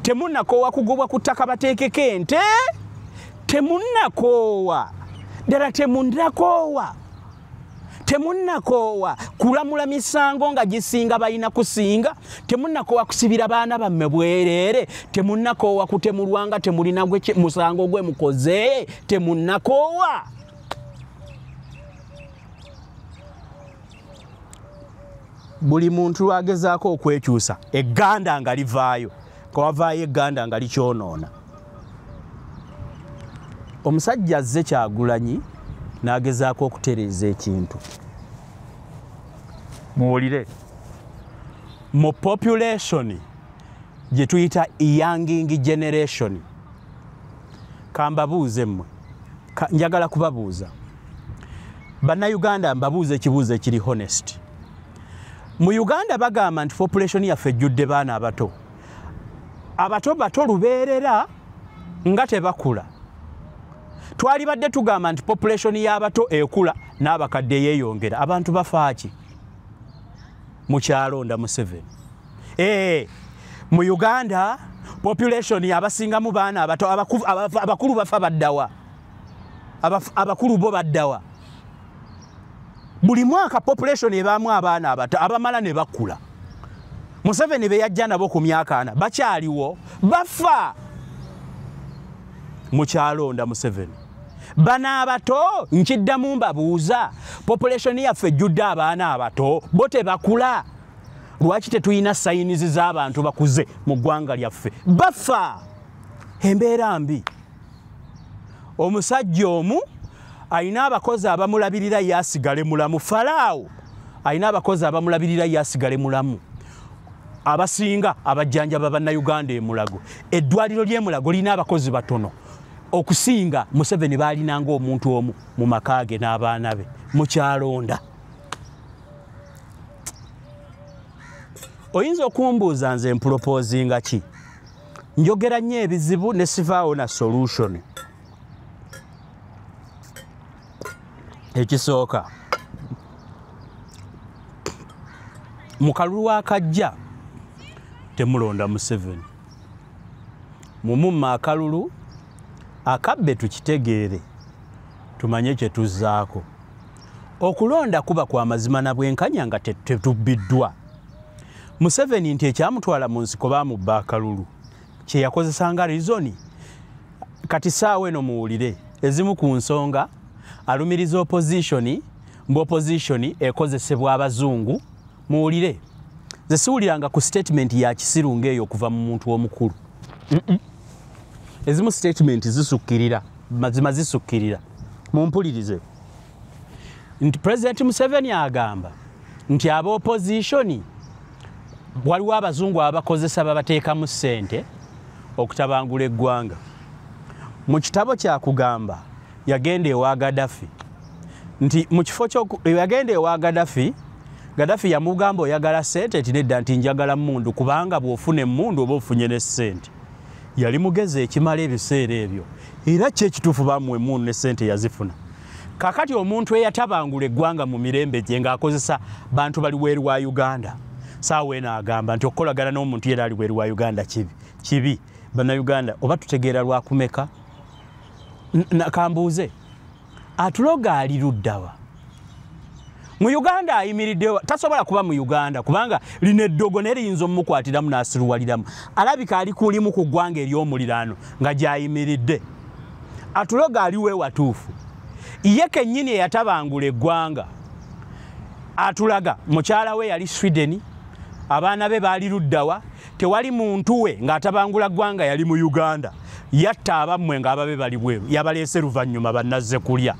Speaker 2: temunnakoowa kugobwa ku ttaka bateekeko ente, temunnakoowa ddala, temunnakoowa, temunnakoowa kulamula misango nga gisinga balina kusinga, temunnakoowa kusibira baana bammwe bwereere, temunnakoowa kutemulwa nga temulina gwe musango gwe mukoze, temunnakoowa. Buli muntu lwagezaako okwekyusa egganda nga livaayo, kawavaayo egganda nga likyonoona. Omusajja azze Kyagulanyi n'agezaako okutereeza ekintu. Muwulire, mu population gye tuyita younging generation, kambabuuze mmwe, njagala kubabuuza Bannayuganda, mbabuuze ekibuuzo ekiri honest. Mu Uganda bagamba nti population yaffe ejjudde baana abato, abato bato lubeerera nga tebakula. Twalibadde tugamba nti population y'abato ekula n'abakadde yeeyongera. Abantu bafaaki? Mukyalonda Museveni. Mu Uganda population abasingamu baana abato, abakulu bafa baddawa, abakulu bo baddawa. Buli mwaka population ebaamu abaana abato abamala ne bakula. Museveni be yajja nabo ku myaka 4 bakyaliwo, bafa. Mukyalonda Museveni. Bano abato nkiddamu mbabuuza, population yaffe ejjudde abaana abato, bo tebakula. Lwaki tetulina sayinizi z'abantu bakuze mu ggwanga lyaffe? Bafa, embeera mbi. Omusajja omu alina abakozi abamulabirira yasigale mulamu. Falaawo alina abakozi abamulabirira yasigale mulamu, abasinga abajjanjaba Bannayuganda e Mulago. Eddwaliro ly'e Mulago lirina abakozi batono okusinga Museveni baalinanga omuntu omu mu maka ge n'abaana be. Mukyalonda. Oyinza okumbuuza nze mpulopozinga ki? Njogera nnyo ebizibu ne sivaawo na solution. Ekisooka, mu kalulu akajja temulonda Museveni, mumumma akalulu akabbe tukitegeere, tumanye kye tuzzaako. Okulonda kuba kwa mazima na bwenkanya nga tetubbiddwa. Museveni nti ekyamutwala mu nsiko baamubba akalulu kye yakozesanga reason. Kati saawa eno muwulire ezimu ku nsonga alumiriza opposition, mbu opposition ekozesebwa abazungu. Muwulire, nze siwuliranga ku statement ya kisiru ng'eyo okuva mu muntu omukulu. Ezimu statement zisukkirira, mazima zisukkirira. Mumpulirize nti President Museveni agamba nti aba opposition waliwo abazungu abakozesa babateekamu ssente okutabangula eggwanga. Mu kitabo kyakugamba yagenda ewa Gaddafi, nti mu kifo yagenda ewa Gaddafi, Gaddafi yamugamba oyagala ssente? Nti nedda, nti njagala mmundu, kubanga bw'ofuna emmundu oba ofunye ne ssente. Yali mugezi ekimala ebiseera ebyo, era ki ekituufu bamuwa emmundu ne ssente yazifuna. Kakati omuntu eyatabangula eggwanga mu mirembe gye ng'akozesa bantu bali bweru wa Uganda, saawa eno agamba nti okukolagana n'omuntu yera ali bweru wa Uganda kibi. Kibi. Bannayuganda oba tutegeera lwakumeka? Kambuuze, atuloga ali luddawa mu Uganda? Ayimiriddewa? Tasobola kuba mu Uganda kubanga lino eddogo naye liyinza omumukwatiramu n'asiruwaliramu. Alabika ali kulimu ku ggwanga ery'omuliraano nga gy'ayimiridde. Atuloga aliwo ewatuufu. Ye kennyini eyatabangula eggwanga atulaga mukyala we yali Sweden, abaana be baali luddawa, tewali muntu we ng'atabangula ggwanga yali mu Uganda. Yatta abammwe ng'ababe bali bweru, yabaleese luvannyuma bannazze kulya.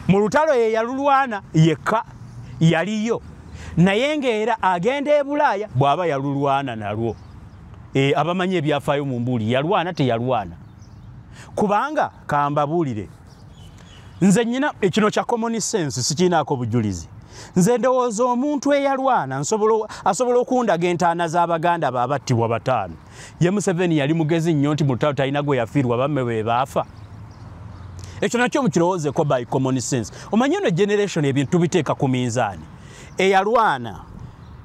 Speaker 2: Mu lutalo ye yalulwana yekka, yaliyo, naye ng'era agenda e Bulaaya bw'aba yalulwana nalwo. Abamanyi ebyafaayo mu mbuuli, yalwana teyalwana? Kubanga kambabuulire, nze nnyina ekino kya common sense, sikiinaako bujulizi. Nze ndowooza omuntu eyalwana asobola okundaga entaana z'abaganda babattibwa 5. Ye Museveni yali mugezi nnyo nti mu lutalo talina gwe yafiirwa, bamme bwe baafa. Ekyo nakyo mukirowoozeko by common sense. Omanyi eno generation ebintu biteeka ku minzaani. Eyalwana,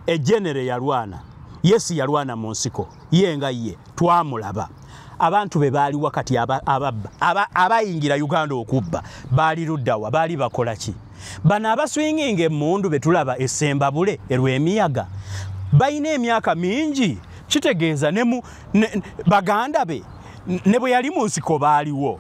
Speaker 2: egenere yalwana, yesi yalwana mu nsiko, ye nga ye twamulaba. Abantu be baali wakati abayingira Uganda okubba baali luddawa? Baali bakola ki? Bano abaswinginga emmundu be tulaba esembabule erw'emiyaga balina emyaka mingi, kitegeeza ne baganda be ne bwe yali mu nsiko baaliwo.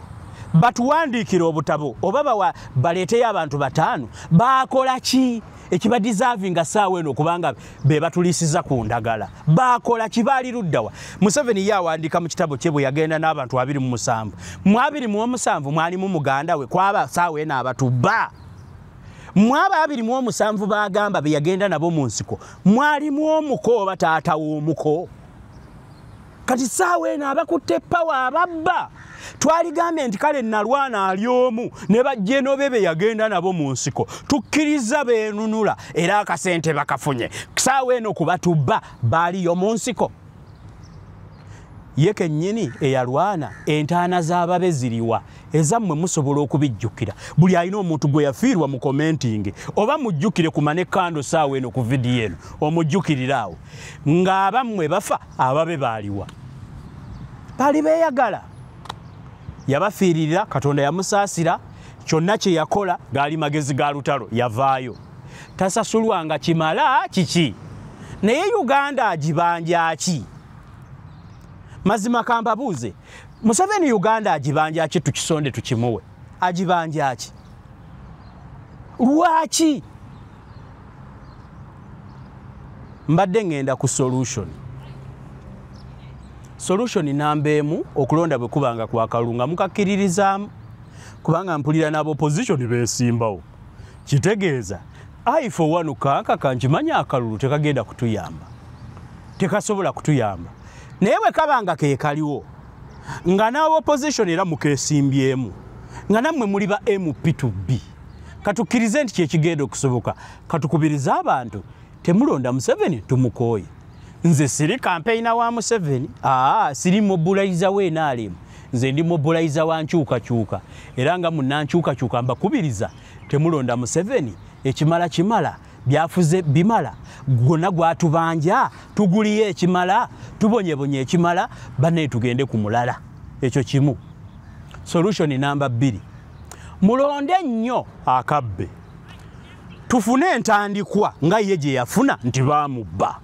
Speaker 2: Batuwandiikira obutabo oba baleeteyo abantu 5 baakola ki ekiba deserving saawa eno kubanga be batuliisiza ku ndagala? Baakola ki? Baali luddawa? Museveni ye awandiika mu kitabo kye bwe yagenda n'abantu 27. Mu 27 mwalimu muganda we kwaba saawa eno abatubba. Mu abo 27 bagamba be yagenda nabo mu nsiko mwalimu omuko oba taata w'omuko. Kati saawa eno abakutte power ababba twaligambye nti kale nalwana ali omu ne bajjeno be yagenda nabo mu nsiko, tukkiriza beenunula era akasente bakafunye. Saawa eno kubatubba baaliyo mu nsiko? Ye kennyini eyalwana entaana z'ababe ziriwa? Ezammwe musobola okubijjukira. Buli alina omuntu gwe yafiirwa mu commenting oba mujjukire ku manekando saawa eno ku vidiyo eno omujjukirira awo ng'abammwe bafa, ababe baaliwa? Baali beeyagala. Yabafiiririra, Katonda yamusaasira. Kyonna kye yakola gaali magezi ga lutalo, yavaayo tasasulwanga kimala kiki. Naye Uganda agibanja ki? Mazima kambabuuze, Museveni Uganda agibanja ki? Tukisonde tukimuwe, agibanja ki? Lwaki? Mbadde ngenda ku solution. Solution namba 1, okulonda bwe kubanga kwa kalunga mukakkiririzaamu, kubanga mpulira n'aba opposition beesimbawo. Kitegeeza I for one kankaka nkimanya akalulu tekagenda kutuyamba, tekasobola kutuyamba. Naye bwe kabanga ke kaliwo nga n'aba opposition era mukeesimbyemu nga nammwe muli ba MP to B, katukkirize nti kyekigenda okusoboka. Katukubirize abantu temulonda Museveni, tumukooye. Nze siri campaigner wa Museveni, siri mobilizer we NRM, nze ndi mobilizer wa nkyukakyuka, era nga munnankyukakyuka mbakubiriza temulonda Museveni. Ekimala kimala, byafuze bimala, gwonna gwatubanja tuguliye ekimala, tubonyebonye ekimala, banne tugende ku mulala. Ekyo kimu. Solution namba 2, mulonde nnyo akabbe. Tufune entandikwa nga ye gye yafuna nti baamubba.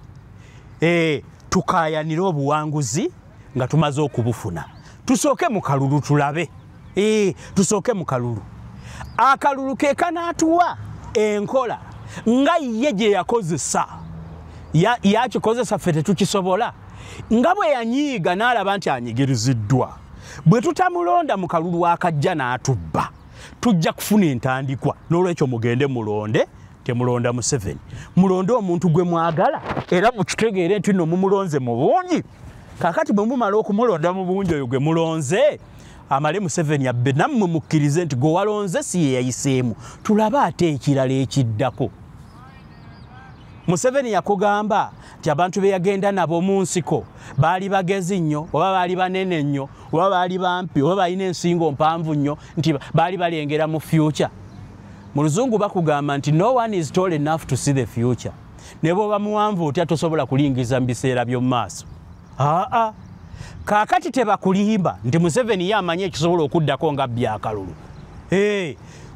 Speaker 2: Tukayanire obuwanguzi nga tumaze okubufuna. Tusooke mu kalulu tulabe. Tusooke mu kalulu. Akalulu ke kanaatuwa enkola nga ye gye yakozesa. Yakikozesa ffe tetukisobola. Nga bwe yanyiiga n'alaba nti anyigiriziddwa. Bwe tutamulonda mu kalulu akajja n'atubba, tujja kufuna entandikwa. N'olwekyo mugende mulonde, temulonda Museveni. Mulonde omuntu gwe mwagala era mukitegeere nti nno mumulonze mu bungi. Kaakati bwe mumala okumulonda mu bungi oyo gwe mulonze, amale Museveni abbe, nammwe mukkirize nti gwe walonze si ye yayiseemu. Tulabe ate ekirala ekiddako. Museveni yakugamba nti abantu be yagenda nabo mu nsiko baali bagezi nnyo, oba baali banene nnyo, oba baali bampi, oba balina ensingo mpanvu nnyo, nti baali balengera mu future. Mu Luzungu bakugamba nti no one is tall enough to see the future. Ne bw'oba muwanvu otya tosobola kulingiza mu biseera by'omu maaso. Aa, kaakati tebakulimba nti Museveni ye amanyi ekisobola okuddako nga abbye akalulu.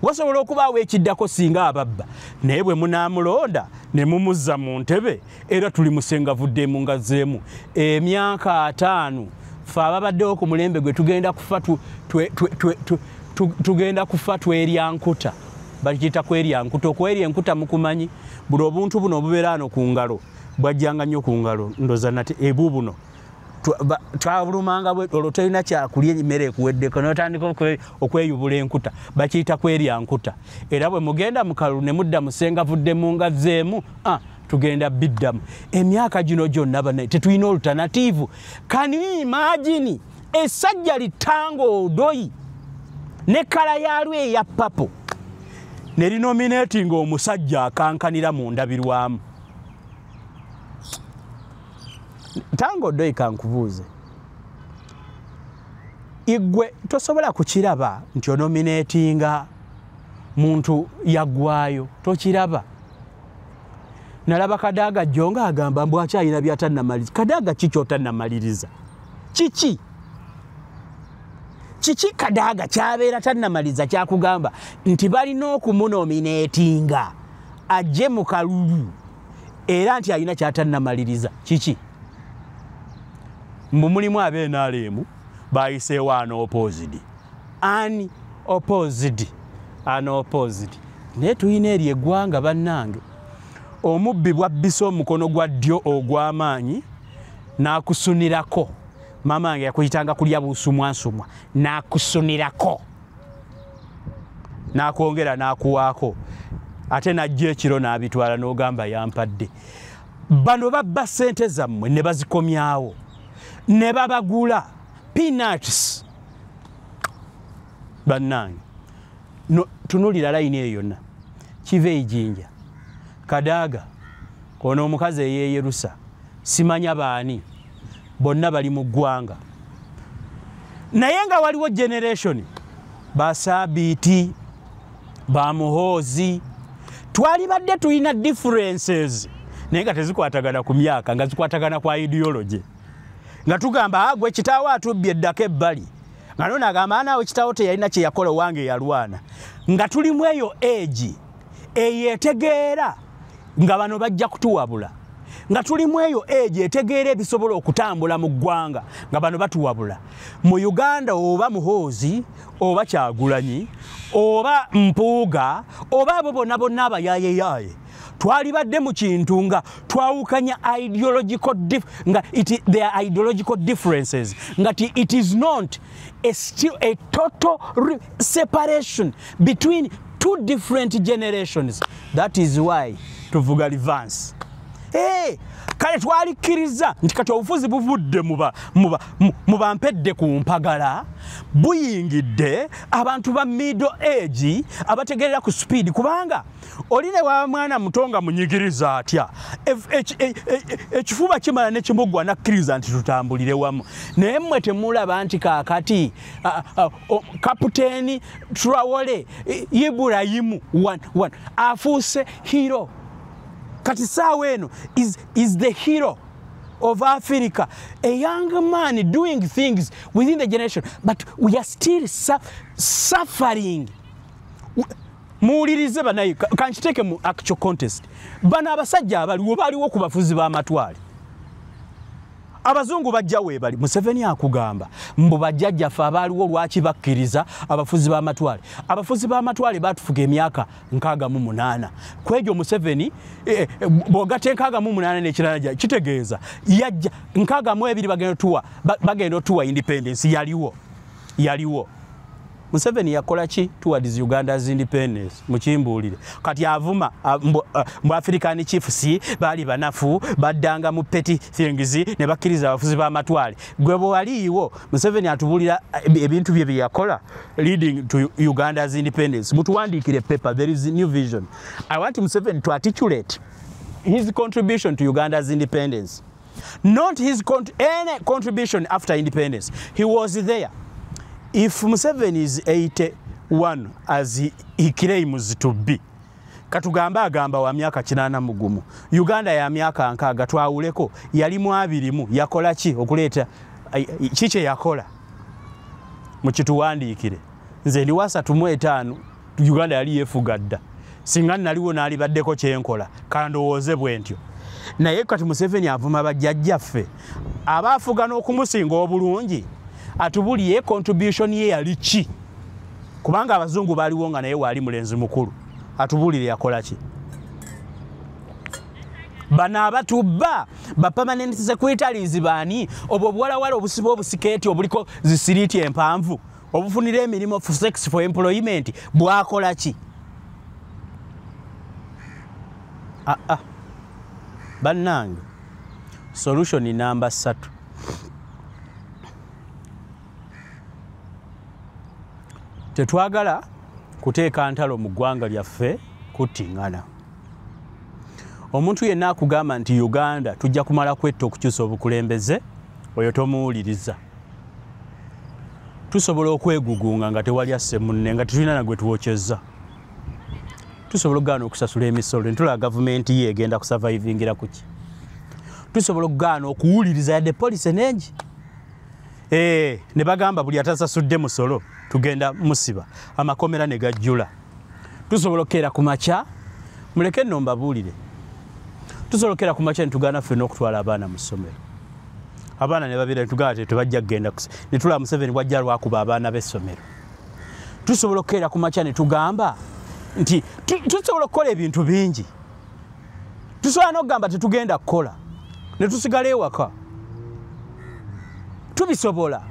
Speaker 2: Wasobola okubaawo ekiddako singa ababba, naye bwe munaamulonda ne mumuzza mu ntebe era tuli musengavuddemu nga zzeemu. Emyaka 5 ffe ababaddewo ku mulembe gwe tugenda kufa tugenda kufa twerya nkuta. Bakiyita kwerya nkuta. Okwerya enkuta mukumanyi, buli obuntu buno obubeera wano ku ngalo bwajjanga nnyo ku ngalo, ndoza nate ebubuno twabulumanga olwo tolina kyakulya, emmere ekuweddeko n'otandika okweyubula enkuta. Bakiyita kwerya nkuta. Era bwe mugenda mu kalulu ne mudda musengavuddemu nga zzeemu, tugenda biddamu. Emyaka gino gyonna bannaye tetulina alternative. Can you imagine essajja litanga Odoi ne kkala yaalwo eya papo ne linominatinga omusajja akankanira mu ndabirwamu? Tanga Odoi, kankubuuze, igwe tosobola kukiraba nti onominatinga muntu yaggwayo? Tokiraba? Nalaba Kadaga jjo ng'agamba mbu akyalina by'atannamaliriza. Kadaga, kiki otannamaliriza? Kiki kiki Kadaga kyabeera tannamaliriza kyakugamba nti balina okumunominatinga ajje mu kalulu era nti alina kyatannamaliriza? Kiki? Mbu mulimu ab'NRM bayiseewo unopposed. Unopposed, unopposed. Naye tulina eryo eggwanga bannange, omubbi bwabbisa omukono gwa ddyo ogw'amaanyi n'akusunirako. Maama wange yakuyitanga kulya busumwansumwa, n'akusunirako n'akwongera n'akuwaako, ate n'ajja ekiro n'abitwala n'ogamba yampadde. Bano babba ssente zammwe ne bazikomyawo ne babagula peanuts. Bannange, no, tunulira layini eyo yonna, kiva ejinja, Kadaga ono omukazi eyeeyerusa, simanya baani, bonna bali mu ggwanga. Naye nga waliwo generation basabiiti bamuhoozi, twalibadde tulina differences naye nga tezikwatagana ku myaka, nga zikwatagana kwa ideology. Nga tugamba gwe kitaawo atubbye eddako ebbali, nga nono agamba naawe kitaawo teyalina kye yakola, wange yalwana. Nga tulimu eyo age eyetegeera nga bano bajja kutuwabula, nga tulimu eyo age etegeera ebisobola okutambula mu ggwanga nga bano batuwabula. Mu Uganda oba Muhoozi oba Kyagulanyi oba Mpuuga oba abo bonna bonna abayaayeyaye, twalibadde mu kintu nga twawukanya ideological nga there are ideological differences, nga it is not a still a total separation between two different generations. That is why tuvuga reverse. Hey, kale twalikkiriza nti kati obufuzi buvudde mu bampedde ku mpagala, buyingidde abantu ba middle age abategerera ku speed, kubanga oli ne wa mwana muto nga munyigiriza atya, ekifuba kimala ne kimugwa nakkiriza nti tutambulire wamu. Naye mmwe temulaba nti kaakati Kapiteeni Traore Iburayimu afuuse hero. Kati saawa eno is the hero of Africa, a young man doing things within the generation, but we are still suffering. Muwulirize banaye, kankiteeke mu actual contest. Bano abasajja abaliwo baliwo ku bafuzi b'amatwale. Abazungu bajja weebali. Museveni akugamba mbu bajjajjaffe abaaliwo lwaki bakkiriza abafuzi b'amatwale. Abafuzi b'amatwale baatufuga emyaka 68. Kwegyo Museveni bw'ogatta 68 n'ekirala kitegeeza yajja 62 bagenda otuwa independence. Yaliwo, yaliwo. Museveni yakola ki towards Uganda's independence? Mukimbuulire. Kati avuma mbu African chiefs baali banafu, baddanga mu petty things ne bakkiriza abafuzi b'amatwale. Gwe bwe waliiwo, Museveni atubuulira ebintu bye bye yakola leading to Uganda's independence. Mutuwandiikire paper, there is a new vision. I want Museveni to articulate his contribution to Uganda's independence. Not his any contribution after independence. He was there. If Museveni is 81 as he claims to be, katugamba agamba wa myaka 81, Uganda ya myaka 60 twawuleko, yali mu 20 yakola ki okuleeta kiki yakola? Mukituwandiikire. Nze ndi wa 35, Uganda yali yeefuga dda. Singa naliwo naalibaddeko kyenkola, kandowooze bwe ntyo. Naye kati Museveni avuma bajjajjaffe abaafuga n'okumusinga obulungi, atubuliye contribution ye yali ki? Kubanga abazungu baaliwo nga naye waali mulenzi mukulu. Atubulire yakola ki? Bano abatubba ba permanent secretaries baani? Obwo obuwalawala obusiba obusikeeti obuliko zisiriiti empanvu obufunira emirimu for sex for employment bwakola ki? Bannange, solution namba 3. Tetwagala kuteeka ntalo mu ggwanga lyaffe kuttingana. Omuntu yenna akugamba nti Uganda tujja kumala kwetta okukyusa obukulembeze, oyo tomuwuliriza. Tusobola okwegugunga nga tewali asse munne, nga tetulina na gwe tuwokyezza. Tusobola okugaana okusasula emisolo, ne tulaba gavumenti ye egenda kusurvivingira ku ki. Tusobola okugaana okuwuliriza yadde poliisi nengi. Ne bagamba buli atasasudde musolo tugenda musiba, amakomera ne gajjula. Tusobola okukeera ku makya, muleke nno mbabuulire. Tusobola okukeera ku makya ne tugaana ffenna okutwala abaana mu ssomero. Abaana ne babeera ne tugaana tebajja kugenda, ne tulaba Museveni bw'ajja lwakuba abaana b'essomero. Tusobola okukeera ku makya ne tugamba nti tusobola okukola ebintu bingi. Tusobola n'okugamba tetugenda kukola, ne tusigala ewaka. Tubisobola.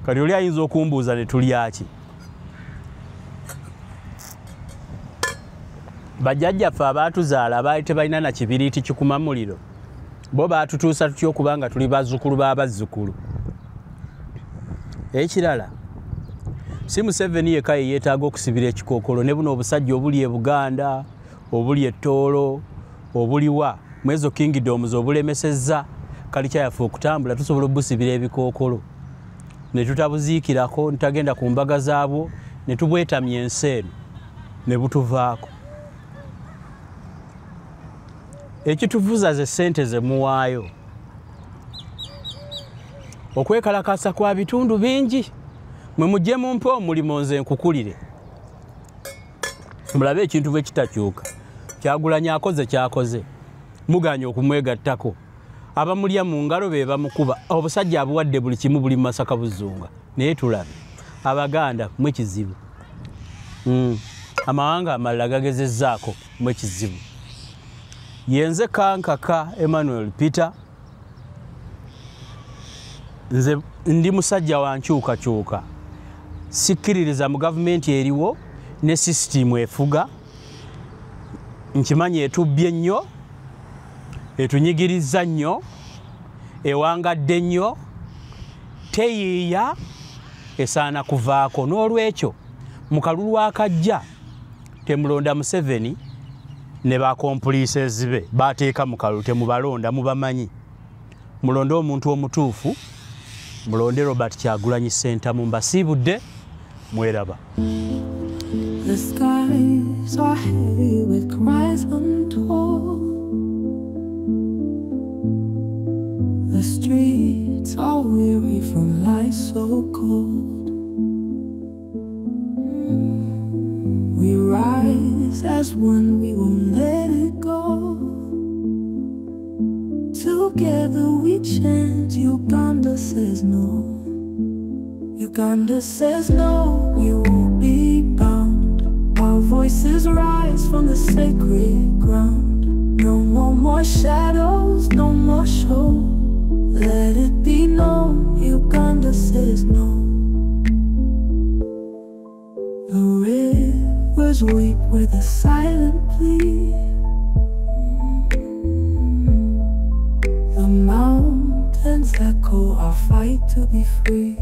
Speaker 2: Kati oli ayinza okumbuuza ne tulya ki? Bajjajjaffe abaatuzaala baali tebalina na kibiriiti kikuma muliro. Bo baatutuusa tutya okuba nga tuli bazzukulu b'abazzukulu? Ekirala, si Museveni yekka ye yeetaaga okusibira ekikookolo, ne buno obusajja obuli e Buganda, obuli e Tooro, obuliwa mu ezo kingdoms obulemesezza kalikya yaffe okutambula, tusobola obusibira ebikookolo ne tutabuziikirako, ne tutagenda ku mbaga zaabwo, ne tubwetamya ensi eno ne butuvaako. Ekituvuza ze ssente ze muwaayo. Okwekalakasa kwa bitundu bingi, mwe mujje mumpe omulimu nze nkukulire. Mulabe ekintu bwe kitakyuka. Kyagulanyi akoze kyakoze, muganye okumwegattako. Abamulya mu ngalo be bamukuba. Obusajja abuwadde buli kimu, buli Masaka buzunga. Naye tulabe Abaganda mwe kizibu. Amawanga amalala gagezezzaako mwe kizibu. Yenze Kankaka Emmanuel Peter. Nze ndi musajja wa nkyukakyuka. Sikkiririza mu gavumenti eriwo ne sisitimu efuga. Nkimanyi etubbye nnyo, etunyigiriza nnyo, ewangadde nnyo, teyiiya, esaana kuvaako. N'olwekyo mu kalulu akajja temulonda Museveni ne bakompuliisezi be bateeka mu kalulu, temubalonda, mubamanyi. Mulonde omuntu omutuufu, mulonde Robert Kyagulanyi Ssentamu. Mbasiibudde, mweraba.
Speaker 1: The skies are heavy with cries untold. The streets are weary from lies so cold. as one, we won't let it go. Together we chant, Uganda says no. Uganda says no, we won't be bound. Our voices rise from the sacred ground. No more shadows, no more show. Let it be known, Uganda says no. The rivers weep with a silent plea. The mountains echo our fight to be free.